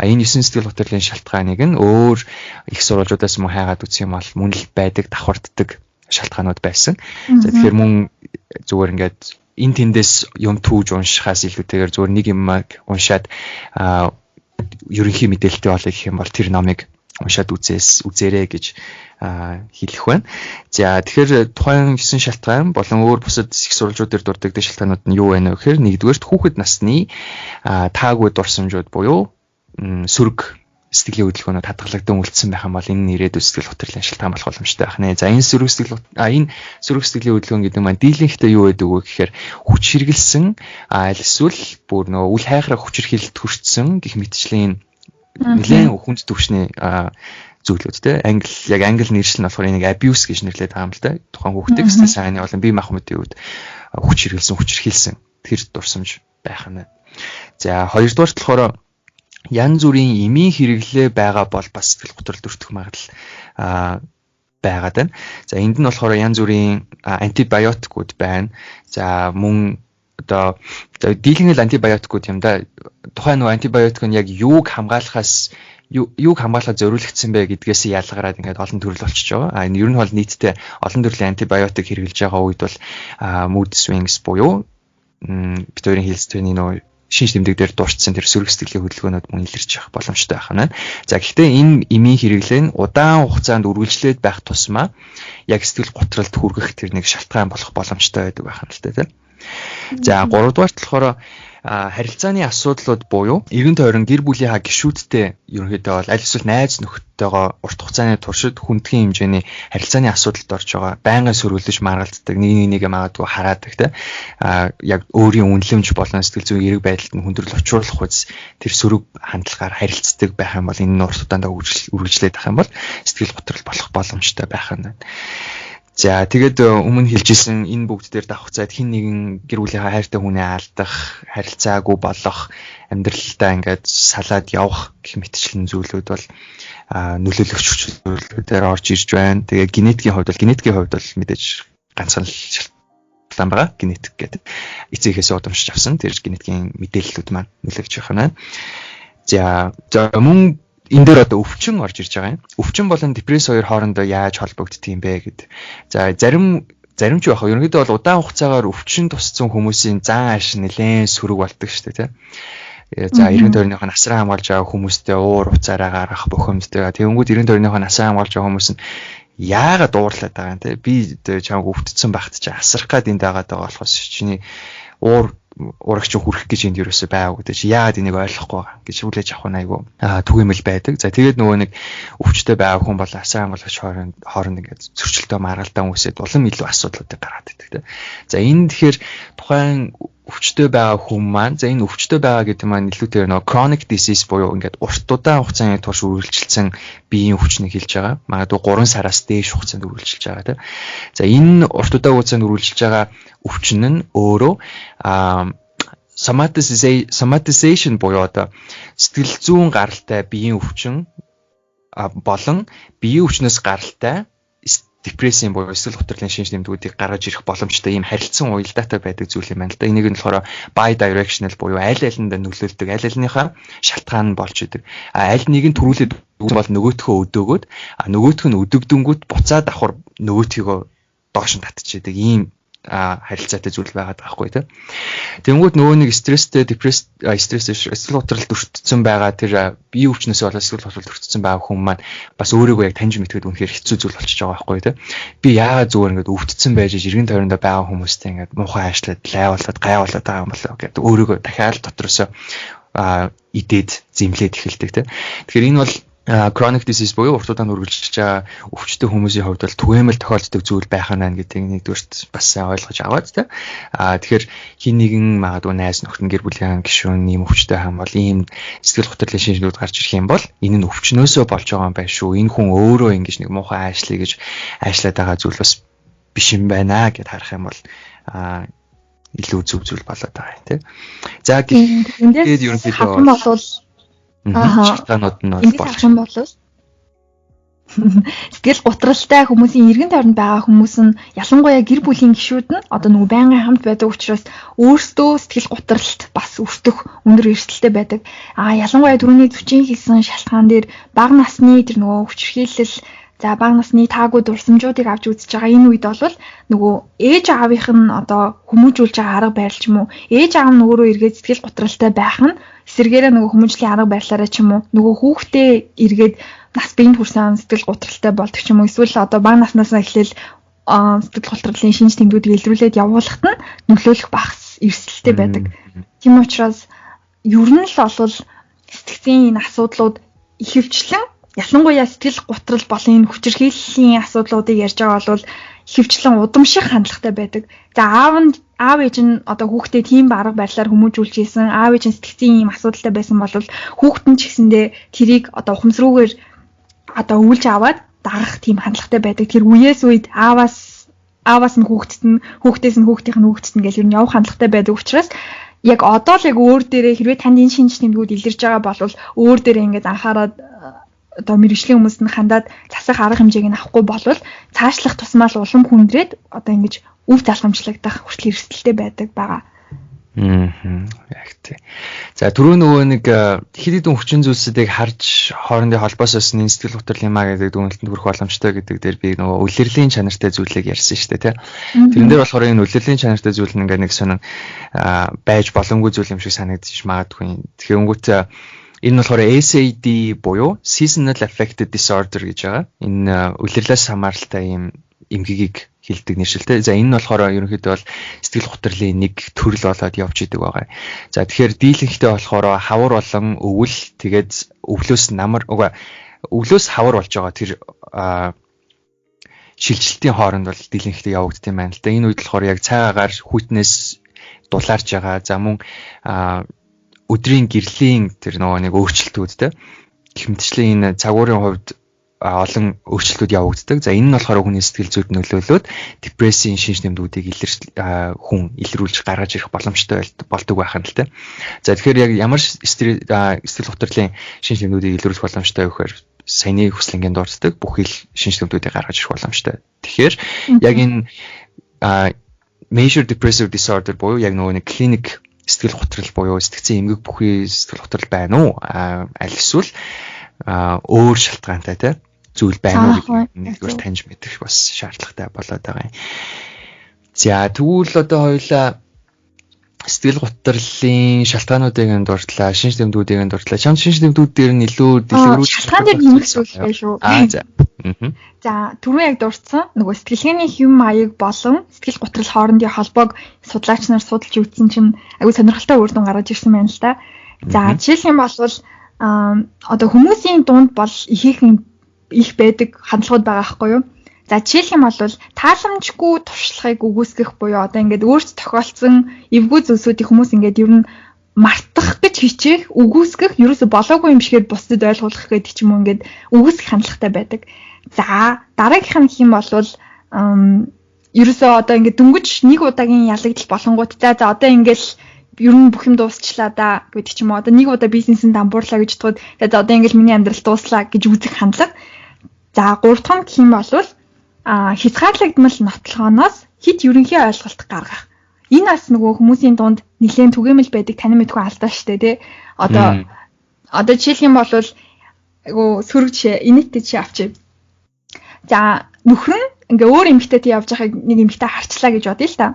Энэ 9 сэтгэл хөдлөлийн шалтгааныг нь өөр их сурвалжуудаас мөн хайгаад үзэх юм бол мөн л байдаг, давхарддаг шалтгаанууд байсан. За тэгэхээр мөн зүгээр ингээд энэ тэндээс юм түүж уншихаас илүүтэйгээр зүгээр нэг юм уншаад ерөнхий мэдээлэлтэй болъё гэх юм бол тэр номыг уншаад үзээрэй гэж хэлэх байна. За тэгэхээр тухайн 9 шалтгаан болон өөр бусад их сурвалжууд дээр дурддагддаг шалтгаанууд нь юу байна вэ гэхээр нэгдүгээрт хүүхэд насны таагүй дурсамжууд буюу сөрөг сэтгэлийн хөдөлгөөнүүд хадгалагдан үлдсэн байх юм бол энэ нь ирээдүйд сэтгэл хөдлөлийн шалтгаан болох боломжтой байх нэ. За энэ сөрөг сэтгэл энэ сөрөг сэтгэлийн хөдөлгөөн гэдэг маань дийлэнхдээ юу байдаг вэ гэхээр хүч хэрэгэлсэн аль эсвэл бүр нөгөө үл хайхрах хүчирхийлэлд хүртсэн гэх мэтчлийн Нэлээд хүнд түвшний зүйлүүд те. Англи яг англи нэршил нь болохоор энийг abuse гэж нэрлэдэг байгаа юм л да. Тухайн хүүхдийг сэтгэл санааны болон бие махбодын үед хүч хэрэглэсэн, хүчирхийлсэн тэр дурсамж байх нь. За, хоёрдугаарт болохоор янз бүрийн эмийн хэрэглээ байгаа бол бас сэтгэл готролд өртөх магадлал байгаад байна. За, энд нь болохоор янз бүрийн антибиотикууд байна. За, мөн одоо дийлэнх антибиотикууд юм да. Тухайн нөгөө антибиотик нь яг юуг хамгаалахаас юуг хамгаалахад зориулагдсан бэ гэдгээс ялгараад ингээд олон төрөл болчихж байгаа. А энэ ер нь бол нийтдээ олон төрлийн антибиотик хэрэглэж байгаа үед бол mood swings буюу бид хоёрын хэлцээний нөгөө шинж тэмдэг дээр дурдсан тэр сөрөг сэтгэлийн хөдөлгөөнүүд мөн илэрч явах боломжтой байх нь. За, гэхдээ энэ эмийн хэрэглээ нь удаан хугацаанд үргэлжлээд байх тусмаа яг сэтгэл готролд хүргэх тэр нэг шалтгаан болох боломжтой байдаг байх нь л дээ, тийм. За, гуравдугаарт болохоор харилцааны асуудлууд буюу эргэн тойрон гэр бүлийнхаа гишүүдтэй ерөнхийдөө бол аль эсвэл найз нөхдөдтэйгоо урт хугацааны туршид хүндхэн хэмжээний харилцааны асуудалд орж байгаа, байнгын сөргөлдөж маргалддаг, нэг нэгээ магадгүй хараадаг, те, яг өөрийн үнэлэмж болон сэтгэл зүйн эерэг байдалд нь хүндрэл учруулах үз тэр сөрөг хандлагаар харилцдаг байх юм бол энэ нь урт хугацаанд үргэлжлээд байх юм бол сэтгэл готрол болох боломжтой байх нь. За, тэгээд өмнө хэлжсэн энэ бүгд дээр давхцаад хэн нэгэн гэр бүлийнхаа хайртай хүнээ алдах, харилцаагүй болох, амьдралдаа ингээд салаад явах гэх мэтчлэн зүйлүүд бол нөлөөлөгч зүйлүүдээр орж ирж байна. Тэгээ генетикийн хувьд бол мэдээж ганцхан шалтгаан байгаа. Генетик гэдэг эцэгхээс удамшиж авсан тэр генетикийн мэдээллүүд маань нөлөөлж байгаа юм. За за мөн энэ дээр одоо өвчин орж ирж байгаа юм. Өвчин болон депресс хоёр хоорондоо яаж холбогддог юм бэ гэд. За, зарим зарим ч яг ерөнхийдөө бол удаан хугацаагаар өвчин тусцсан хүмүүсийн зан ааш нэлээд сөрөг болдог шүү дээ, тийм. За, эргэн тойрных нь асран хамгаалж байгаа хүмүүстэй уур уцаараа гаргах, бухимддаг. Тэгэнгүүт эргэн тойрных нь асран хамгаалж байгаа хүмүүс нь яагаад уурлаад байгаа юм те? Би чамайг өвдсөн байхад чи асрах гад энд байгаад байгаа болохоос чиний уур урагч хүрэх гэж энд ерөөсөө байгаагүй те, чи яагаад энийг ойлгохгүй байгаа гэж хүлээж авах нь айгүй түгээмэл байдаг. За, тэгээд нөгөө нэг өвчтэй байгаа хүн бол асран хамгаалагч хооронд ингээд зөрчилтэй маргалдаан үүсээд улам илүү асуудлуудыг гаргаад идэг те. За, энэ тэгэхээр тухайн өвчтэй байгаа хүн маань, за, энэ өвчтэй байгаа гэдэг маань илүүтэйгээр нөгөө chronic disease буюу ингээд урт удаан хугацааны турш үргэлжилсэн биеийн өвчнийг хэлж байгаа. Магадгүй 3 сараас дээш хугацаанд үргэлжилж байгаа тийм. За, энэ урт удаан хугацаанд үргэлжилж байгаа өвчин нь өөрөө somatization буюу одоо сэтгэл зүйн гаралтай биеийн өвчин болон биеийн өвчнөөс гаралтай депрессийн буюу сэтгэл готрлын шинж тэмдгүүдийг гаргаж ирэх боломжтой ийм харилцан уялдаатай байдаг зүйл юм байна л да. Энийг нь болохоор bidirectional буюу аль алиндаа нөлөөлдөг, аль альныхаа шалтгаан нь болж идэг. А аль нэг нь түрүүлээд бол нөгөөхөө өдөөгөөд, а нөгөөх нь өдөгдөнгүүт буцаад давхар нөгөөтгийгөө доош нь татчихэдэг ийм харилцаатай зүйл байгаад байгаа байхгүй, тийм. Тэнгүүд нөгөө нэг стресстэй, депресс, стресс, сэтгэл готролд өртсөн байгаа, тэр бие өвчнөөсөө болоод сэтгэл готролд өртсөн байгаа хүн маань бас өөрийгөө яг таньж мэдхэд үнэхээр хэцүү зүйл болчихж байгаа байхгүй, тийм. Би яагаад зүгээр ингээд өвдсөн байж эргэн тойрондоо байгаа хүмүүстэй ингээд муухай аашлаад, лайвалаад, гайвуулаад байгаа юм болоо гэдэг өөрийгөө дахиад дотроосоо идээд зэмлээд эхэлдэг, тийм. Тэгэхээр энэ бол chronic disease буюу урт удаан үргэлжилж байгаа өвчтөй хүмүүсийн хувьд бол түгээмэл тохиолддог зүйл байх нь гэдгийг нэгдүгээрт бас сайн ойлгож аваад, тэ. А тэгэхээр хэн нэгэн магадгүй найз нөхд нь, гэр бүлийн гишүүн ийм өвчтөй хам бол ийм сэтгэл готрлын шинжнүүд гарч ирэх юм бол энэ нь өвчнөөсөө болж байгаа юм байна шүү. Энэ хүн өөрөө ингэж нэг муухай аашлаа гэж аашлаад байгаа зүйл бас биш юм байна гэд харах юм бол илүү зөв зүйл болоод байгаа юм, тий. За, тэгээд ерөнхийдөө бол шалтгаанууд нь бол болж юм бол сэтгэл гутралтай хүмүүсийн эргэн тойронд байгаа хүмүүс нь, ялангуяа гэр бүлийн гишүүд нь одоо нөгөө байнгын хамт байдаг учраас өөрсдөө сэтгэл гутралт бас өртөх өндөр эрсдэлтэй байдаг. А ялангуяа түрүүний Зүчин хэлсэн шалтгаан дээр бага насны тэр нөгөө хүчирхийлэл, за, бага насны таагүй дурсамжуудыг авч үзэж байгаа энэ үед бол нөгөө ээж аавынх нь одоо хүмүүжүүлж байгаа арга барил ч юм уу, ээж аав нь өөрөө эргээд сэтгэл гутралтай байх нь эсэргээрээ нөгөө хүмүүжлийн арга барилаараа ч юм уу нөгөө хүүхдээ эргээд нас биед хүрсэн сэтгэл гутралтай болдог ч юм уу, эсвэл одоо бага наснаас эхлээл сэтгэл готрлын шинж тэмдгүүдийг илрүүлээд явуулахад нь нөлөөлөх багас эрсдэлтэй байдаг. Тийм учраас ер нь л бол сэтгцийн энэ асуудлууд ихэвчлэн, ялангуяа сэтгэл гутрал болон энэ хүчирхийллийн асуудлуудыг ярьж байгаа бол ихэвчлэн удамших хандлагатай байдаг. За, аав нь аав ээж нь одоо хүүхдээ тийм барга барилаар хүмүүжүүлж исэн, аав ээж нь сэтгцийн ийм асуудалтай байсан бол хүүхэд нь ч гэсэндээ тэрийг одоо ухамсруугаар одоо өвлж аваад дагах тийм хандлагатай байдаг. Тэр үеэс үед ааваас ааваас нь хүүхдэд нь, хүүхдээс нь хүүхдийнх нь хүүхдэд нь гэл ер нь явах хандлагатай байдаг учраас яг одоо л яг өөр дээрээ хэрвээ танд энэ шинж тэмдгүүд илэрж байгаа бол өөр дээрээ ингээд анхаарад одоо мэрэгжлийн хүмүүст нь хандаад засах арга хэмжээг нь авахгүй болвол цаашлах тусмаа л улам хүндрээд одоо ингэж өв залхамжлагдах хүртэл эрсдэлтэй байдаг байгаа. Яг тий. За түрүү нөгөө нэг хэд хэдэн хүчин зүйлсүүдийг харж хоорондын холбоос энэ сэтгэл готрол юм а гэдэг дүгнэлтэнд хүрэх боломжтой гэдэг дээр би нөгөө үлрэлийн чанартай зүйлийг ярьсан шүү дээ тий. Тэрэн дээр болохоор энэ үлрэлийн чанартай зүйл нь ингээд нэг сонин байж боломгүй зүйл юм шиг санагдчих магадгүй. Тэгэхээр өнгөт энэ нь болохоор SAD буюу Seasonal Affective Disorder гэж байгаа. Энэ үлрэрлээс хамааралтай ийм эмгэгийг хилдэг нэршилтэй. За энэ нь болохоор ерөнхийдөө бол сэтгэл гутралын нэг төрөл болоод явж идэг байгаа. За тэгэхээр дийлэнхтэй болохоор хавар болон өвөл, тэгээд өвлөөс намар уга өвлөөс хавар болж байгаа тэр шилжилтийн хооронд бол дийлэнхтэй явагддаг юм байна л да. Энэ үед болохоор яг цайгаар хүйтнээс дулаарч байгаа. За мөн өдрийн гэрлийн тэр нөгөө нэг өөрчлөлтүүд те гэх мэтчлэн энэ цагуурын хувьд олон өөрчлөлтүүд явагддаг. За энэ нь болохоор хүний сэтгэл зүйд нөлөөлөөд депрессийн шинж тэмдгүүдийг хүн илрүүлж гаргаж ирэх боломжтой болдог байх нь л те. За тэгэхээр яг ямар сэтгэл готрлын шинж тэмдгүүдийг илрүүлэх боломжтой вэ гэхээр саяны хүслэнгийн дурддаг бүх ил шинж тэмдгүүдийг гаргаж ирэх боломжтой. Тэгэхээр яг энэ major depressive disorder буюу яг нөгөө нэг клиник сэтгэл готрол буюу сэтгцэн эмгэг бүхий сэтгэл готрол байна уу? Аль эсвэл өөр шалтгаантай те зүйл байна уу гэдгийг нэгдүгээр таньж мэдэх бас шаардлагатай болоод байгаа юм. За тэгвэл одоо хоёулаа сэтгэл гутралын шалтгаануудыг нь дурдлаа, шинж тэмдгүүдийг нь дурдлаа. Чамд шинж тэмдгүүд дээр нь илүү дэлгэрүүлж шалтгаан дээр нэмэх зүйл байна шүү. За. За түрүү яг дурдсан нөгөө сэтгэлгээний хэм маяг болон сэтгэл гутрал хоорондын холбоог судлаач нар судалж үзсэн чинь аягүй сонирхолтой үр дүн гаргаж ирсэн байна л та. За жишээлх юм бол одоо хүмүүсийн дунд бол ихээхэн их байдаг хандлагууд байгаа байхгүй юу? За жишээлх юм бол тааламжгүй туршлагыг үгүйсгэх буюу одоо ингээд өөрт тохиолдсон эвгүй зүйлсүүдийг хүмүүс ингээд ер нь мартах гэж хичээх, үгүйсгэх, ерөөсө болоогүй юм шигээр бусдад ойлгуулах гэдэг ч юм уу ингээд үгүйсгэх хандлагатай байдаг. За дараагийнх нь гэх юм бол ерөөсөө одоо ингээд дөнгөж нэг удаагийн ялагдал болонгууд за одоо ингээд ер нь бүх юм дуусчлаа да гэдэг ч юм уу. Одоо нэг удаа бизнесэнд дампуурлаа гэж бодоход за одоо ингээд миний амьдрал дууслаа гэж үзэх хандлага. За гурав дахь нь гэх юм бол хязгаарлагдмал нотлохооноос хит ерөнхий ойлголт гаргах. Энэ бас нөгөө хүмүүсийн дунд нэлээд түгээмэл байдаг танин мэдгүй алдаа штэ тий. Одоо жишээлх юм бол айгу сөрөг жишээ, инээдтэй жишээ авчив. За нөхөр нь ингээ өөр эмэгтэйтэй явж байгааг нэг эмэгтэй харчлаа гэж бодъё л та.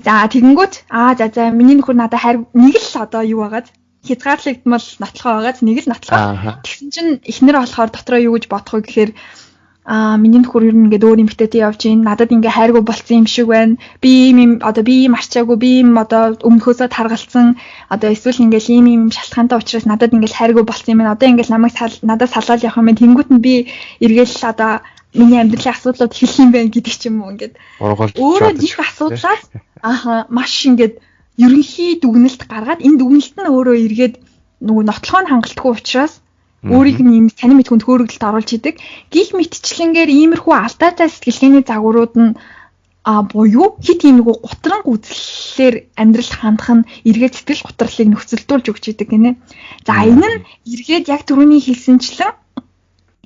За тэгэнгүүт за миний нөхөр надад хайр нэг л одоо юу байгаад хязгаарлагдмал нотлохоо байгаад нэг л нотлохоо. Тэгсэн чинь эхнэр болохоор дотроо юу гэж бодох вэ гэхээр миний нөхөр ер нь ингээд өөр эмэгтэйтэй явж гин надад ингээ хайргүй болцсон юм шиг байна. Би ийм юм одоо би ийм арчаагүй, би ийм одоо өмнөхөөсөө таргалцсан одоо эсвэл ингээл ийм ийм шалтгаантай учраас надад ингээл хайргүй болцсон юм байна. Одоо ингээл намайг надад салаад явах юм байна. Тэнгүүт нь би эргээл одоо миний амьдралын асуудлууд эхлэх юм байна гэдэг ч юм уу ингээд өөрөө нэг асуудлаас маш ингээд ерөнхий дүгнэлт гаргаад энэ дүгнэлт нь өөрөө эргээд нөгөө нотлохоо нь хангалтгүй учраас өөрийг нь юм танин мэдхүн төөрөгдөлд оруулж идэг. Гих мэтчлэнгээр иймэрхүү алдаатай сэтгэлгээний загварууд нь буюу хит ийм нөгөө гутран гүзлэлээр амьдрал хандах нь эргээд сэтгэл гутралыг нөхцөлдүүлж өгч идэг гинэ. За энэ нь эргээд яг түрүүний хэлсэнчлэн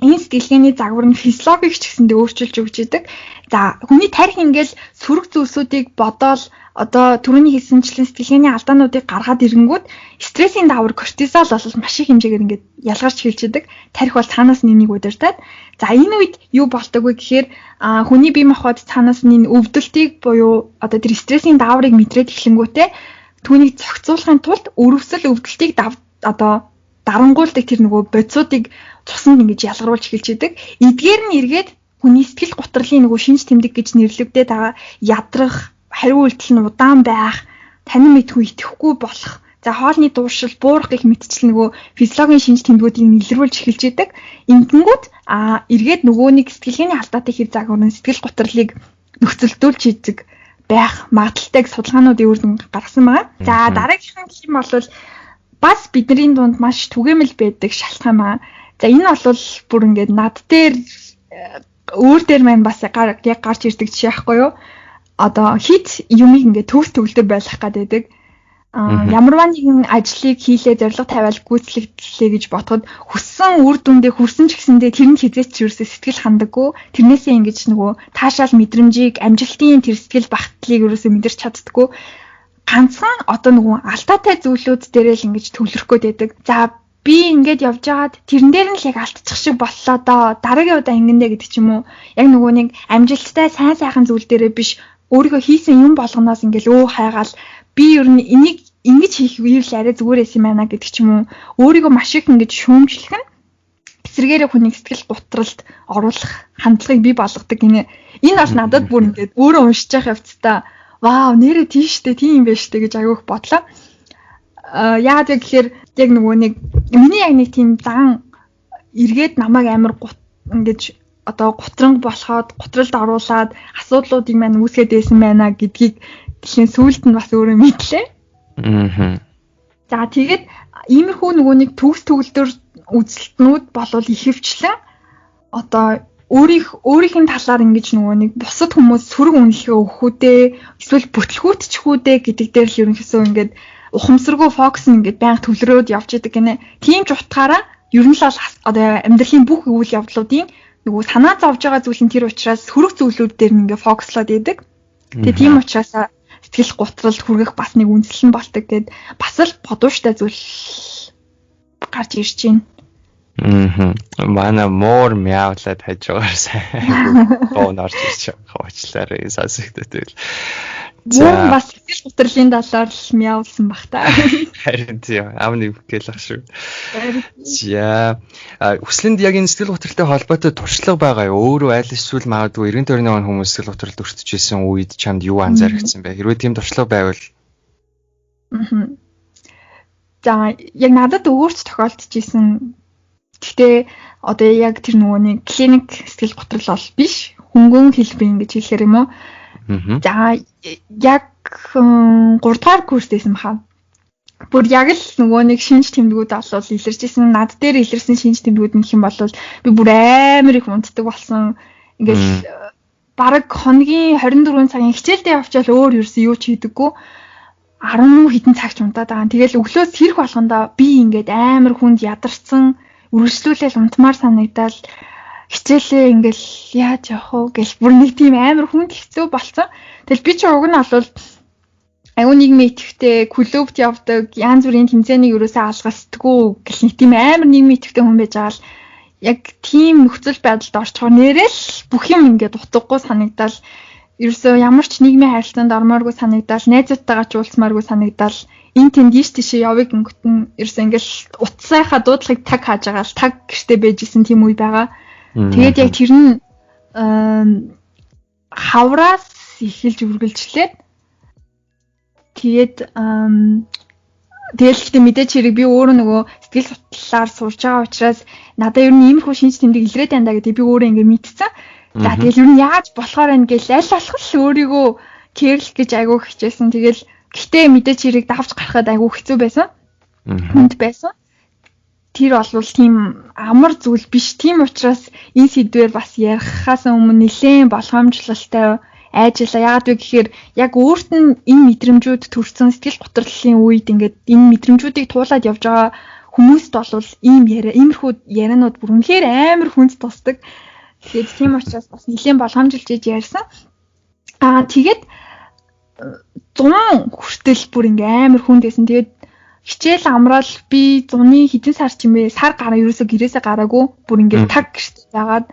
энэ сэтгэлгээний загвар нь физиологик ч гэсэндээ өөрчилж өгч идэг. За хүний тарих ингээл сөрөг зүйлсүүдийг бодоол одоо түрүүний хэлсэнчлэн сэтгэлгээний алдаануудыг гаргаад ирэнгүүт стрессийн даавар кортизол бол маш их хэмжээгээр ингээд ялгарч эхэлж идэг. Тарих бол цаанаас нь энийг удирдаад. За энэ үед юу болдог вэ гэхээр хүний бие махбод цаанаас нь энэ өвдөлтийг буюу одоо тэр стрессийн дааврыг мэдрээд эхлэнгүүтээ түүнийг зохицуулахын тулд өрөвсөл өвдөлтийг одоо дарангуйлдаг тэр нөгөө бодисуудыг цуснд ингэж ялгаруулж эхэлж идэг. Эдгээр нь эргээд хүний сэтгэл гутралын нөгөө шинж тэмдэг гэж нэрлэгдээд байгаа ядрах, хариу үйлдэл нь удаан байх, танин мэдхүй итгэхгүй болох, за хоолны дууршил, буурах гэх мэтчил нөгөө физиологийн шинж тэмдгүүдийг илрүүлж эхэлж идэг. Ингэнгүүт эргээд нөгөө нэг сэтгэлгээний алдаатай хэв загвар нь сэтгэл гутралыг нөхцөлдүүлж идэг байх магадлалтай судалгаанууд үр дүн гаргасан байгаа. За дараагийнх нь гэх юм бол бас бидний дунд маш түгээмэл байдаг шалтгаан байна. За энэ бол бүр ингээд над дээр өөр дээр маань бас яг гарч ирдэг жишээ байхгүй юу? Одоо хит юмыг ингээд төгс төгөлдөр байлгах гэдэг. Ямарваа нэгэн ажлыг хийлээ зорилго тавиал гүйцэтгэл гэж бодоход хүссэн үр дүндээ хүрсэн ч гэсэндээ тэр нь хизээч ерөөсөө сэтгэл хандаггүй. Тэрнээсээ ингэж нөгөө таашаал мэдрэмжийг амжилтын тэр сэтгэл багтлыг ерөөсөө мэдэрч чаддаггүй. Ганцхан одоо нөгөө алдаатай зүйлүүд дээрээ л ингэж төвлөрөх гээд байдаг. За би ингээд явж байгаад тэрэн дээр нь л яг алдчих шиг боллоо доо. Дараагийн удаа ингэндэ гэдэг ч юм уу. Яг нөгөө нэг амжилттай сайн сайхан зүйл дээрээ биш өөрийгөө хийсэн юм болгоноос ингээл өө хайгаал би ер нь энийг ингэж хийх үйл арай зүгээр байсан юм байна гэдэг ч юм уу. Өөрийгөө маш их ингэж шүүмжлэх нь эсрэгээрээ хүнийг сэтгэл гутралд оруулах хандлагыг бий болгодог гинэ. Энэ бол надад бүр ингээд өөрөө уншиж явах явцдаа вау нэрээ тийш штэ тийм юм байна штэ гэж айгүйх бодлоо. Яагаад вэ гэхээр яг нөгөө нэг миний яг нэг тийм зан эргээд намайг амар ингэж одоо гутранг болоход гутралд оруулаад асуудлуудыг маань үүсгээд байсан байна гэдгийг дэлхийн сүүлд нь бас өөрөө мэдлээ. Аа. За тэгээд иймэрхүү нөгөө нэг төгс төгөлдөр үзэлтнүүд болвол ихэвчлэн одоо өөрийнх нь талаар ингэж нөгөө нэг бусад хүмүүс сөрөг үнэлгээ өгөх үү эсвэл бүтлгүүтчих үү гэдэг дээр л ерөнхийдөө ингээд ухамсаргүй фокус нь ингээд байнга төвлөрөөд явж идэг гинэ. Тийм ч утгаараа ер нь л одоо амьдралын бүх үйл явдлуудын нөгөө санаа зовж байгаа зүйл нь тэр учраас сөрөг зүйлүүд дээр нь ингээд фокуслоод идэг. Тэгээ тийм учраас сэтгэл гутралд хүргэх бас нэг үндсэл нь болдог гэд бас л бодууштай зүйл гарч ирж байна. Аа. Манай муур мяавлаад хажуугаар сайн гоон орж ирж байгаа уучлаарай сонсогддог. За бас сэтгэл гутралын талаар л мяавлсан бах та. Харин тийм аав нэг гээл ах шүү. За хүслэнд яг энэ сэтгэл гутралтай холбоотой туршлага байгаа юу? Өөрөө аль эсвэл магадгүй 90 тойрны он хүмүүс сэтгэл гутралд өртөж исэн үед чамд юу анзаарчихсан бэ? Хэрвээ тийм туршлага байвал. Аа. За яг надад өөрч тохиолдож исэн. Гэхдээ одоо яг тэр нөгөө нэг клиник сэтгэл гутрал бол биш. Хөнгөн хэлбэр ингэж хэлэхэр юм уу? За яг 3 дугаар курс байсан баха. Бүр яг л нөгөө нэг шинж тэмдгүүд олвол илэрч исэн. Над дээр илэрсэн шинж тэмдгүүд нь гэх юм бол би бүр амар их унтдаг болсон. Ингээл бараг хоногийн 24 цагийн хичээлдээ явчаал өөр ерөөсөө юу ч хийдэггүй. 10 хэдэн цагч унтаад байгаа. Тэгэл өглөөс хэрэг болгондоо би ингээд амар хүнд ядарсан, үргэлжлүүлэл унтмаар санагдаал хичээлээ ингээл яаж явах вэ гэл бүр нэг тийм амар хүнд хэцүү болцсон. Тэгэл би чи уг нь бол аюу нийгмийн идэвхтэй клубт явдаг, янз бүрийн тэмцээнийг ерөөсөө алгасдаггүй гэл нэг тийм амар нийгмийн идэвхтэй хүн байж байгаа л яг тийм нөхцөл байдалд орчхоор нэрэл бүх юм ингээд утгагүй санагдаал ерөөсөө ямар ч нийгмийн харилцаанд ормооргүй санагдаал найзуудтайгаа ч уулзмааргүй санагдаал энэ тэнд ийш тийшээ явыг өнгөт нь ерөөсөө ингээл утсайхаа дуудлагыг таг хааж байгаа л таг гэртээ байж исэн тийм үе байгаа. Тэгээд яг тэр нь хавраас эхэлж үргэлжлээд тэгээд тэгэл гэхдээ мэдээч хэрэг би өөрөө нөгөө сэтгэл судлалаар сурж байгаа учраас надад ер нь иймэрхүү шинж тэмдэг илрээд байна да гэдэг би өөрөө ингээ мэдсэн. За тэгэл ер нь яаж болохоор байна гэл аль болох л өөрийгөө кэрлэх гэж айгүй хичээсэн. Тэгэл гэхдээ мэдээч хэрэг давж гарахад айгүй хэцүү байсан. Хүнд байсан. Тэр бол тийм амар зүйл биш. Тийм учраас энэ сэдвээр бас ярихаас өмнө нэлээд болгоомжлолтой айжлаа. Яагаад вэ гэхээр яг өөрт нь энэ мэдрэмжүүд төрсэн сэтгэл гутралын үед ингээд энэ мэдрэмжүүдийг туулаад явж байгаа хүмүүст бол ийм яриа, иймэрхүү ярианууд бүр үнэхээр амар хүнд тусдаг. Тэгээд тийм учраас бас нэлээд болгоомжилж иж ярьсан. Аа тэгээд 100 хүртэл бүр ингээ амар хүнд байсан. Тэгээд хичээл амраал би зуны хэдэн сар ч юм бэ? Сар гараа ерөөсөө гэрээсээ гараагүй. Бүр ингээ таг гэрт байгаад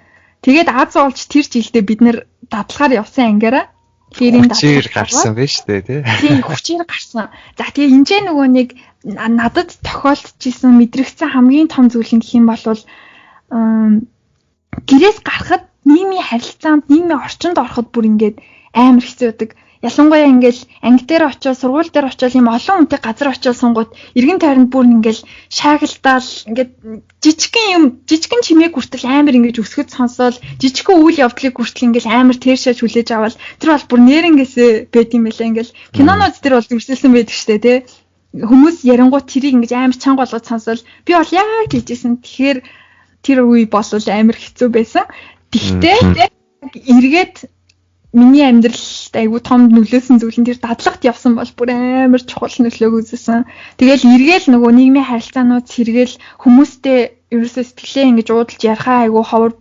тэгээд аз олж тэр жилдээ бид нэр дадлагаар явсан ангиараа лерийн хүчээр гарсан байж тээ тий. Тийм хүчээр гарсан. За тэгээ энэ ч нөгөө нэг надад тохиолдож исэн мэдрэгдсэн хамгийн том зүйл нь гэх юм бол гэрээс гарахад нийгмийн харилцаанд, нийгмийн орчинд ороход бүр ингээд амар хэцүү байдаг. Ялангуяа ингээл анги дээр очиод, сургууль дээр очиод юм олон хүнтэй газар очиод сунгууд эргэн тойронд бүр ингээл шаагалтаал ингээд жижигхэн юм, жижигхэн чимээг хүртэл амар ингэж өсгөж сонсоол, жижигхэн үйл явдлыг хүртэл ингээл амар тэршээж хүлээж аваад тэр бол бүр нэрнгээсээ байд юм байлаа. Ингээл кинонууд тэр бол дүрсэлсэн байдаг штэ тий. Хүмүүс ярингууд тэрийг ингэж амар чанга болгож сонсоол би бол яг хэлжсэн. Тэгэхээр тэр үе бол амар хэцүү байсан. Тэгтээ эргээд миний амьдралд айгүй том нөлөөсөн зүйл нь тэр дадлагт явсан бол бүр амар чухал нөлөөг үзүүлсэн. Тэгэл эргээл нөгөө нийгмийн харилцаанууд сэргээл хүмүүстэй ерөөсөө сэтгэлээ ингэж уудалж ярихаа айгүй ховор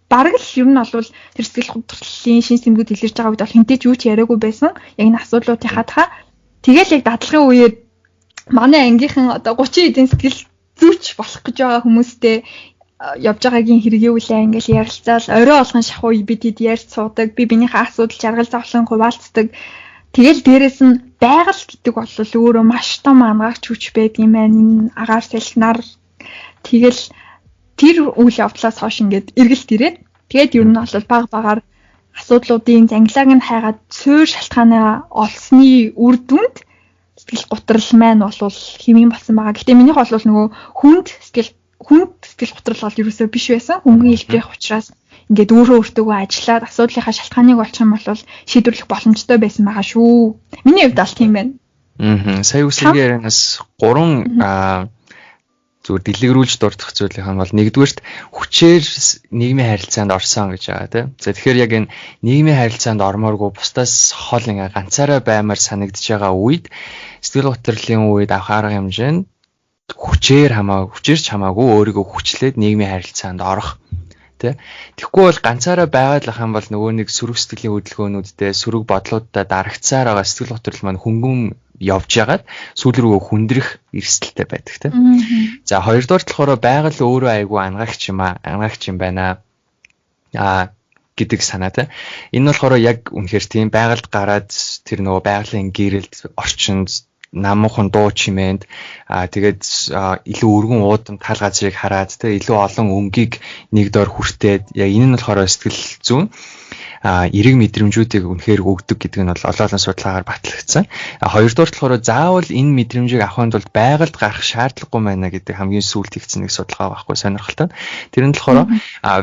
бараг л ер нь бол тэр сэтгэл хөдлөлийн шин сэмгүүд илэрч байгаа үед бол хинтээ ч юу ч яриаггүй байсан. Яг энэ асуудлуудынхаа та. Тэгэл яг дадлагын үеэр манай ангийнхан одоо 30 эдийн сэтгэл зүйч болох гэж байгаа хүмүүстэй явж байгаагийн хэрэг юу лээ ингээл ярилцаал орой болгон шахуу бид хэд ярьж суудаг, би биенийхээ асуудал жаргал зовлон хуваалцдаг. Тэгэл дээрэс нь байгаль гэдэг бол өөрөө маш том ангаагч хүч байдаг юм байна. Энэ агаар салхинаар тэгэл тэр үйл явдлаас хойш ингээд эргэлт ирээд тэгээд ер нь бол баг багаар асуудлуудын зангилааг нь хайгаад суур шалтгаанаа олсны үр дүнд сэтгэл гутрал маань бол хэмээн болсон байгаа. Гэтэ минийх бол нөгөө хүнд сэтгэл готрол бол ерөөсөө биш байсан. Хөнгөн хэлбэрийнх учраас ингээд өөрөө өөртөөгөө ажиллаад асуудлынхаа шалтгааныг олчих юм бол шийдвэрлэх боломжтой байсан байгаа шүү. Миний хувьд бол тийм байна. Сая үсгийн ярианаас гурван зүгээр дэлгэрүүлж дурдах зүйлийнх нь бол нэгдүгээрт хүчээр нийгмийн харилцаанд орсон гэж байгаа тийм. За тэгэхээр яг энэ нийгмийн харилцаанд ормооргүй бусдаас хол ингээ ганцаараа баймар санагдаж байгаа үед сэтгэл готрлын үед авах арга хэмжээ нь хүчээр ч хамаагүй өөрийгөө хүчлээд нийгмийн харилцаанд орох тий. Тэгэхгүй бол ганцаараа байгаад л ах юм бол нөгөө нэг сөрөг сэтгэлийн хөдөлгөөнүүдтэй сөрөг бодлуудаа дарагцаар байгаа сэтгэл готрол маань хөнгөн явж ягаад сүүл рүүгээ хүндрэх эрсдэлтэй байдаг тий. За хоёрдугаар болохоор байгаль өөрөө айгүй ангаагч юм аа, ангаагч юм байна аа гэдэг санаа тий. Энэ нь болохоор яг үнэхээр тийм байгальд гараад тэр нөгөө байгалийн гэрэлд орчинд намуухан дуу чимээнд тэгээд илүү өргөн уудам тал газрыг хараад тэ илүү олон өнгийг нэг дор хүртээд яг энэ нь болохоор сэтгэл зүйн эрэг мэдрэмжүүдийг үнэхээр өгдөг гэдэг нь бол олон олон судалгаагаар батлагдсан. Хоёрдугаар болохоор заавал энэ мэдрэмжийг авахын тулд байгальд гарах шаардлагагүй байна гэдэг хамгийн сүүлд хийгдсэн нэг судалгаа байхгүй сонирхолтой. Тэр нь болохоор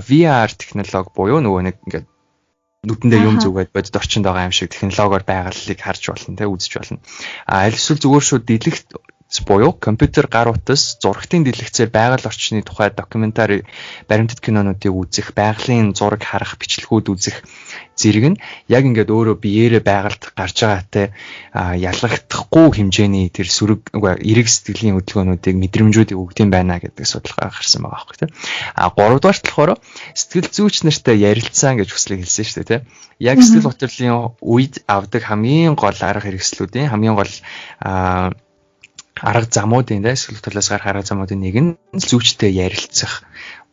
VR технологи буюу нөгөө нэг ингээд нүдэндээ юм зүгээд бодит орчинд байгаа юм шиг технологиор байгалыг харж болно, тэ үзэж болно. А аль эсвэл зүгээр шууд дэлгэх буюу компьютер гар утас зурагтын дэлгэцээр байгаль орчны тухай документари баримтат кинонуудыг үзэх, байгалийн зураг харах, бичлэгүүд үзэх зэрэг нь яг ингээд өөрөө биеэрээ байгальд гарч байгаатай ялгагдахгүй хэмжээний тэр сөрөг эрэг сэтгэлийн хөдөлгөөнүүдийг мэдрэмжүүдийг өгдөм байна гэдэг судалгаа гарсан байгаа байхгүй тийм. А гуравдугаарт болохоор сэтгэл зүйч нартай ярилцсан гэж хүслийг хэлсэн шүү дээ тийм. Яг сэтгэл готрлын үед авдаг хамгийн гол арга хэрэгслүүдийн хамгийн гол арга замуудын сэтгэл хөдлөлөөс гарах арга замуудын нэг нь зүйчтэй ярилцах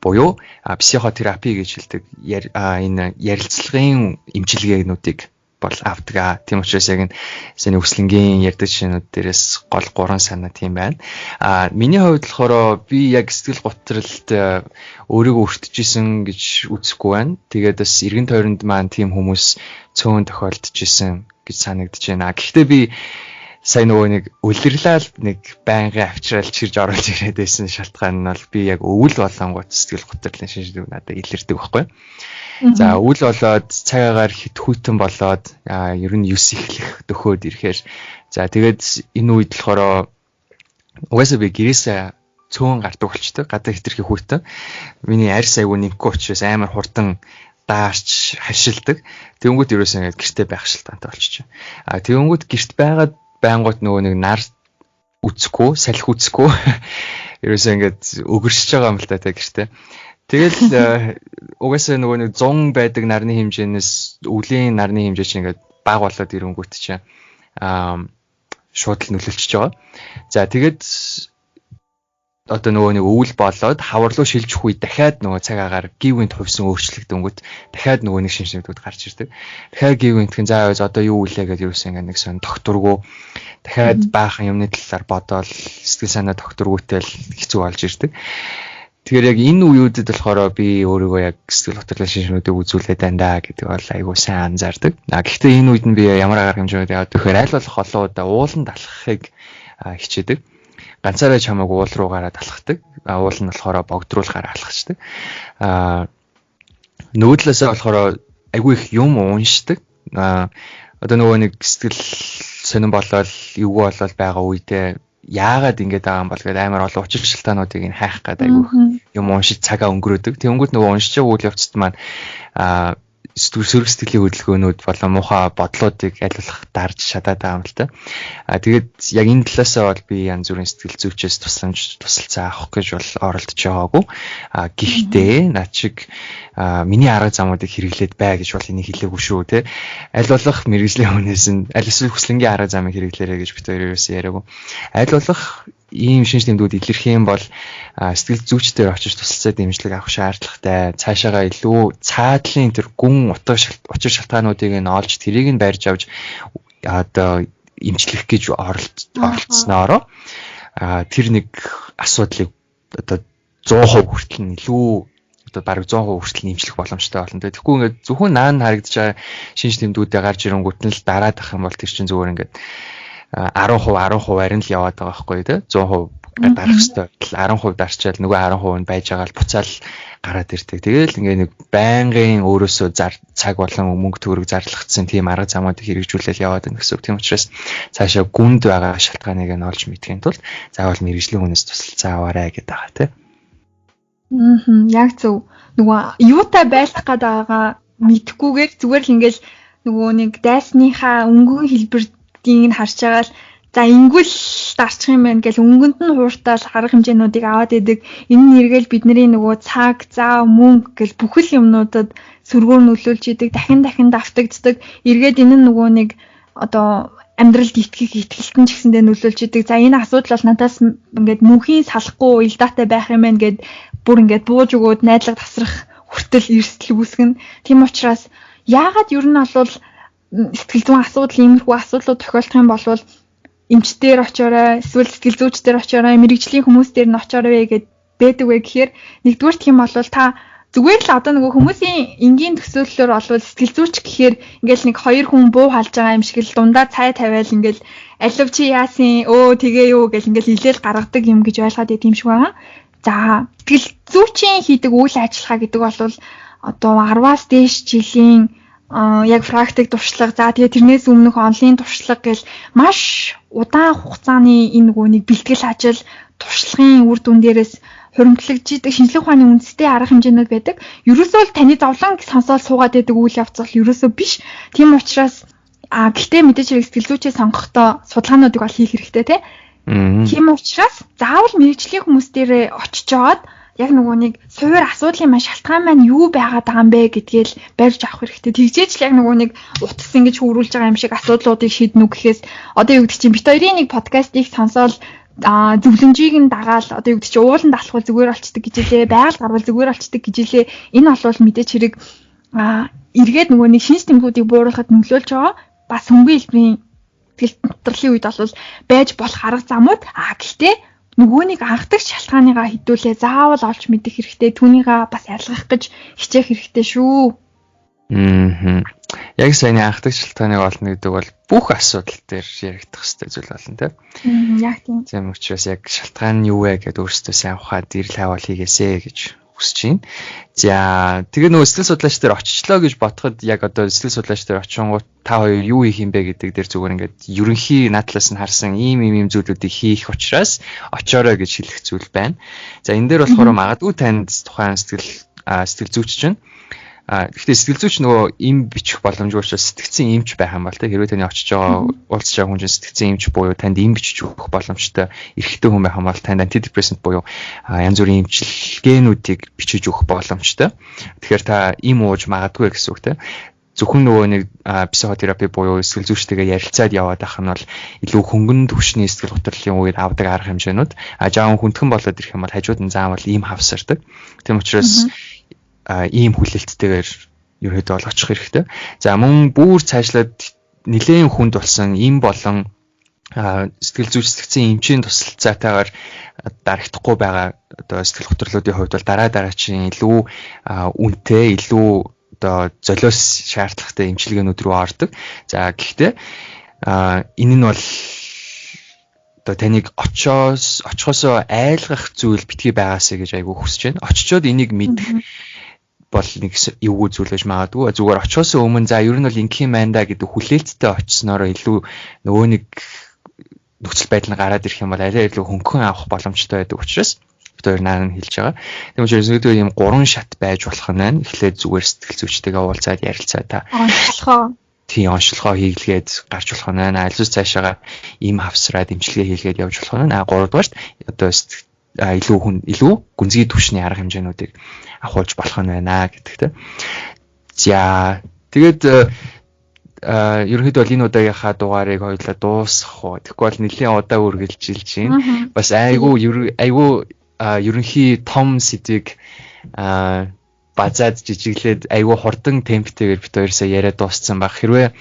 буюу психотерапи гэж хэлдэг энэ ярилцлагын эмчилгээнүүдийг бол авдаг. Тийм учраас яг энэ саний өслөнгийн ярьдаг жишээнүүд дээрээс гол гурван санаа тийм байна. Миний хувьд болохоор би яг сэтгэл готролд өөрийгөө өртөж исэн гэж үзэхгүй байна. Тэгээд бас эргэн тойронд маань тийм хүмүүс цөөн тохиолдож исэн гэж санагдаж байна. Гэхдээ би сая нөгөө нэг үлрэрлал нэг байнгын авчраал чирж оруулж ирээд байсан шалтгаан нь бол би яг өвөл болонгууд сэтгэл готрлын шинжилгээ надад илэрдэг байхгүй. За өвөл болоод цаг агаар хит хүйтэн болоод ер нь 9 эхлэх дөхөөд ирэхээр за тэгээд энэ үед болохоор угаасаа би гэрээсээ цөөн гардаг болчтой. Гадаа хитрхи хүйтэн. Миний арьс айгу нэмэхгүй учраас амар хурдан даарч харшилдаг. Тэнгүүт ерөөсөө ингээд гэрте байх шалтгаантай болчих. Тэнгүүт гэрт байгаад байнгут нөгөө нэг нар үцэхгүй, салхи үцэхгүй ерөөсөө ингээд өгөршиж байгаа юм л та гэртээ. Тэгэл угаасаа нөгөө нэг 100 байдаг нарны хэмжээнээс өвлийн нарны хэмжээ чинь ингээд бага болоод ирэнгүүт чинь шууд л нөлөөлчихөж байгаа. За тэгээд одоо нөгөө нэг өвөл болоод хавар руу шилжих үе дахиад нөгөө цаг агаар гівгэнт хувьсан өөрчлөгдөнгөт дахиад нөгөө нэг шинжлэгдүүд гарч ирдэг. Дахиад гівгэнтхэн за одоо юу үлээ гэдээ юусэн ингээ нэг сон докторгүй дахиад баахан юмны талаар бодоол сэтгэл санаа докторгүйтэй л хэцүү болж ирдэг. Тэгэхээр яг энэ үеүүдэд болохоор би өөрийгөө яг сэтгэл хөдлөлийн шинжнүүдийг үзүүлээд байна да гэдэг бол айгүй сайн анзаардаг. А гэхдээ энэ үед нь би ямар арга хэмжээнд яваад тэгэхээр аль болох олон удаа ууланд алхахыг хичээдэг. Ганцаараа ч хамаагүй уул руу гараад алхахдаг. Уул нь болохоор богдруулгаар алхацдаг. Нөгөө талаасаа болохоор айгүй их юм уншдаг. Одоо нөгөө нэг сэтгэл сонирн болоод эвгүй болоод байгаа үедээ яагаад ингэж байгаа юм бол гэдэг амар олон учир шалтгаануудыг нь хайх гэдэг айгүй юм уншиж цагаа өнгөрөөдөг. Тэнгүүд нөгөө уншиж байгаа үйл явцад маань сөрөг сэтгэлийн хөдөлгөөнүүд болон муухай бодлоодыг аль болох дарж чадаад байгаа юм л та. Тэгээд яг энэ талаасаа бол би янз бүрийн сэтгэл зүйчээс тусламж тусалцаа авах гэж бол оролдож байгаагүй. Гэхдээ над шиг миний арга замуудыг хэрэглээд бай гэж бол энийг хэлээгүй шүү те. Аль болох мэргэжлийн хүнээс нь аль эсвэл хүслэнгийн арга замыг хэрэглээрэй гэж бид хоёр ерөөсөө яриаггүй. Аль болох ийм шинж тэмдгүүд илэрх юм бол сэтгэл зүйчдээр очиж тусалцаа дэмжлэг авах шаардлагатай. Цаашаага илүү цаадлын тэр гүн утга учир шалтгаануудыг нь олж тэрийг нь барьж авч одоо эмчлэх гэж оролцсноороо тэр нэг асуудлыг одоо 100% хүртэл нь илүү одоо бараг 100% хүртэл нэмжлэх боломжтой болно. Тэгэхгүй ингээд зөвхөн наан харагдаж байгаа шинж тэмдгүүдээ гарч ирэнгүүт нь л дараад ах юм бол тэр чинь зүгээр ингээд 10% 10%-аар нь л яваад байгаа байхгүй тий 100% дарах хэрэгтэй байтал 10% дарчаал нөгөө 10% нь байж байгаа л буцаал гараад ирдэг. Тэгээл ингээ нэг байнгын өөрөөсөө цаг болон мөнгө төгрөг зарлагдсан тийм арга замуудыг хэрэгжүүлэл яваад байна гэсэн үг. Тийм учраас цаашаа гүнд байгаа шалтгааныг нь олж мэдхийн тулд заавал мэргэжлийн хүнээс тусалцаа аваарай гэдэг байгаа тий. Яг зөв. Нөгөө юутай байлдах гээд байгаагаа мэдхгүйгээр зүгээр л ингээл нөгөө нэг дайсныхаа өнгөн хэлбэрдгийг нь харж байгаа л за ингүүл дарчих юм байна гэл өнгөнд нь хууртаал арга хэмжээнүүдийг аваад идэг. Энэ нь эргээл бидний нөгөө цаг, зав, мөнгө гэл бүхэл юмнуудад сөргөөр нөлөөлж идэг, дахин дахин давтагддаг. Эргээд энэ нь нөгөө нэг одоо амьдралд итгэх итгэлтэн ч гэсэндээ нөлөөлж идэг. За энэ асуудал бол надаас ингээд мөнхийн салахгүй уялдаатай байх юм байна гэд бүр ингээд бууж өгөөд найдлага тасрах хүртэл эрсдэл үүсгэнэ. Тийм учраас яагаад ер нь бол сэтгэл зүйн асуудал иймэрхүү асуудлууд тохиолдох юм бол эмчтэр очоорой, эсвэл сэтгэл зүйчдэр очоорой, мэрэгжлийн хүмүүс дээр нь очоорой гэд байдаг вэ гэхээр нэгдүгээр юм бол та зүгээр л одоо нөгөө хүмүүсийн энгийн төсөөллөөр олвол сэтгэл зүйч гэхээр ингээл нэг хоёр хүн буу халж байгаа юм шиг л дундаа цай тавиал ингээл алив чи яасын өө тэгээ юу гэл ингээл илээл гаргадаг юм гэж ойлгоод байт юм шиг байгаа. За сэтгэл зүйчийн хийдэг үйл ажиллагаа гэдэг бол одоо 10-аас дээш жилийн яг практик туршлага, за тэгээ тэрнээс өмнөх онлайн туршлага гэл маш удаан хугацааны энэ нөгөө нэг бэлтгэл ажил туршлагын үр дүн дээрээс хуримтлагдж идэг шинжлэх ухааны үндэстэй арга хэмжээнүүд байдаг. Ерөөсөө л таны зовлон сонсоод суугаад байдаг үйл явц бол ерөөсөө биш. Тийм учраас гэхдээ мэдээж хэрэг сэтгэл зүйчээ сонгохдоо судалгаануудыг бол хийх хэрэгтэй тий. Тийм учраас заавал мэрэгжлийн хүмүүс дээр очиж жоод яг нөгөө нэг суур асуудлын маань шалтгаан маань юу байгаад байгаа юм бэ гэдгээл барьж авах хэрэгтэй. Тэгжээж л яг нөгөө нэг утас ингэж хөрвүүлж байгаа юм шиг асуудлуудыг шийднэ үү гэхээс одоо юу гэдэг чинь бит хоёрын нэг подкастыг сонсоол зөвлөмжийг нь дагаал одоо юу гэдэг чинь ууланд алхвал зүгээр болчдөг гэж хэлээ, байгаль гарвал зүгээр болчдөг гэж хэлээ. Энэ бол мэдээч хэрэг эргээд нөгөө нэг шинж тэмдгүүдийг бууруулахад нөлөөлж байгаа. Бас хөнгөн хэлбэрийн сэтгэл хөдлөлийн үед бол байж болох арга замууд гэхдээ нөгөөнийг анхдагч шалтгааныгаа хідүүлээ заавал олж мэдэх хэрэгтэй. Түүнийгээ бас ялгах гэж хичээх хэрэгтэй шүү. Яг саяны анхдагч шалтгааныг олно гэдэг бол бүх асуудал дээр яригдах хэрэгтэй зүйл болно тийм. Яг тийм. Тийм учраас яг шалтгаан нь юу вэ гэдээ өөрсдөө сайн ухаад эрэл хайвал хийгээсэ гэж хүсэж байна. За тэгээ нөгөө сэтгэл судлаач дээр очичлоо гэж бодоход яг одоо сэтгэл судлаач дээр очингууд та хоёр юу хийх юм бэ гэдэг дээр зүгээр ингээд ерөнхий наадлаас нь харсан ийм ийм ийм зүйлүүдийг хийх учраас очоорой гэж хэлэх зүйл байна. За энэ дээр болохоор магадгүй танд тухайн сэтгэл зүйч чинь гэхдээ сэтгэл зүйч нөгөө им бичих боломжгүй учраас сэтгцэн эмч байх юм бол тэ хэрвээ таны очиж байгаа уулзж байгаа хүн чинь сэтгцэн эмч буюу танд им бичиж өгөх боломжтой эрхтэй хүн байх юм бол танд антидепрессант буюу янз бүрийн эмчилгээнүүдийг бичиж өгөх боломжтой. Тэгэхээр та им ууж магадгүй гэсэн үг тэ. Зөвхөн нөгөө нэг психотерапи буюу сэтгэл зүйчтэйгээ ярилцаад яваад байх нь бол илүү хөнгөн түвшний сэтгэл хөдлөлийн үед авдаг арга хэмжээнүүд. Жаахан хүндхэн болоод ирэх юм бол хажууд нь заавал ийм хавсардаг. Тийм учраас ийм хүлээлттэйгээр ерөөдөө бол очих хэрэгтэй. За мөн бүр цаашлаад нэлээд хүнд болсон им болон Сэтгэл зүйч, сэтгцийн эмчийн тусалцаатайгаар дарагдахгүй байгаа одоо сэтгэл готрлуудын хувьд бол дараа дараачийн илүү үнэтэй, илүү одоо золиос шаардлагатай эмчилгээнүүд рүү ордог. За, гэхдээ энэ нь бол одоо таныг очихосоо айлгах зүйл битгий байгаасай гэж айгүй хүсэж байна. Очичоод энийг мэдэх бол нэг эвгүй зүйл байж магадгүй. Зүгээр очихосоо өмнө за, ер нь бол ингэх юм байна да гэдэг хүлээлттэй очсноороо илүү нөгөө нэг нөхцөл байдал нь гараад ирэх юм бол арай илүү хөнгөн авах боломжтой байдаг учраас бид хоёр наа нь хэлж байгаа. Тийм учраас ерөнхийдөө ийм гурван шат байж болох нь байна. Эхлээд зүгээр сэтгэл зүйчтэйгээ уулзаад ярилцаа та. Онцлогоо. Тийм, онцлогоо хийглгээд гарч болох нь байна. Альус цаашаага им хавсраад эмчилгээ хийлгээд явж болох нь. А гуравдугаарт одоо илүү хүн илүү гүнзгий түвшний арга хэмжээнүүдийг авахулж болох нь байна гэдэг тийм. За, тэгээд ерөнхийдөө бол энэ удаагийнхаа дугаарыг хоёулаа дуусгах уу. Тэгэхгүй бол нэлийн удаа үргэлжилж байна. Бас айгүй айгүй ерөнхий том сэдвийг базаад жижиглээд айгүй хурдан темптэйгээр бид хоёрсоо яриад дууссан баг. Хэрвээ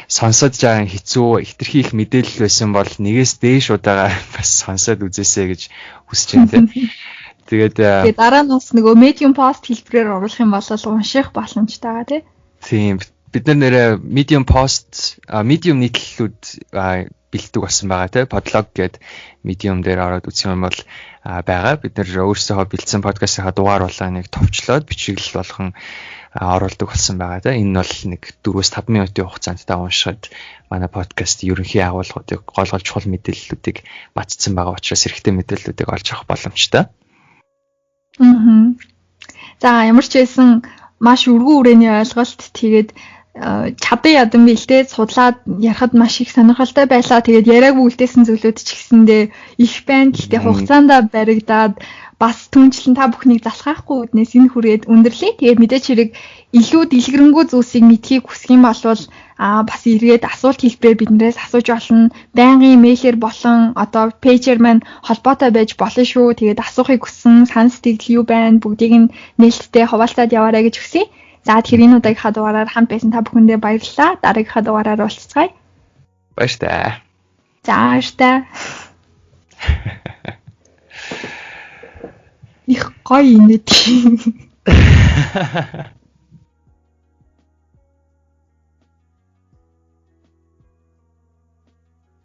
сонсоод байгаа хэцүү, хэтэрхий их мэдээлэл байсан бол нэгээс дээш удаага бас сонсоод үзээсэй гэж хүсэж байна, тийм. Тэгээд Тэгээ дараа нь бас нөгөө Medium post хэлбэрээр оруулах юм бол унших боломжтой байгаа, тий. Тийм, бид нар нэрээ Medium post, Medium нийтлэлүүд бэлтдэг болсон байгаа, тий. Podlog гээд Medium дээр ороод үзэх юм бол байгаа. Бид нар өөрсдөө бэлдсэн подкастынхаа дугаар болоо нэг товчлоод бичиглэл болгон оруулдаг болсон байгаа, тий. Энэ бол нэг 4-5 минутын хугацаанд та уншихад манай подкаст ерөнхий агуулгуудыг, гол гол чухал мэдээллүүдийг батцсан байгаа учраас хэрэгтэй мэдээллүүдийг олж авах боломжтой. Аа. За, ямар ч байсан маш өргөн хүрээний ойлголт, тэгээд чадан ядан бэлдээд судлаад ярихад маш их сонирхолтой байлаа. Тэгээд яриаггүй үлдээсэн зүйлүүд ч гэсэндээ их байна. Гэхдээ хугацаанд баригдаад бас түнчлэн та бүхнийг залхаахгүй үднээс энэ хүрээд өндөрлөе. Тэгээд мэдээч хэрэг илүү дэлгэрэнгүй зүйлсийг мэдхийг хүсэх юм бол бас эргээд асуулт хэлбэрээр биднээс асууж болно. Байнгын мэйлээр болон одоо пэйжээр маань холбоотой байж болно шүү. Тэгээд асуухыг хүссэн санал сэтгэл юу байна, бүгдийг нь нээлттэй хуваалцаад яваарай гэж хүсье. За, тэгэхээр энэ удаагийнхаа дугаараар хамт байсан та бүхэндээ баярлалаа. Дараагийнхаа дугаараар уулзцгаая. Баяртай. За, баяртай. Их гоё инээд.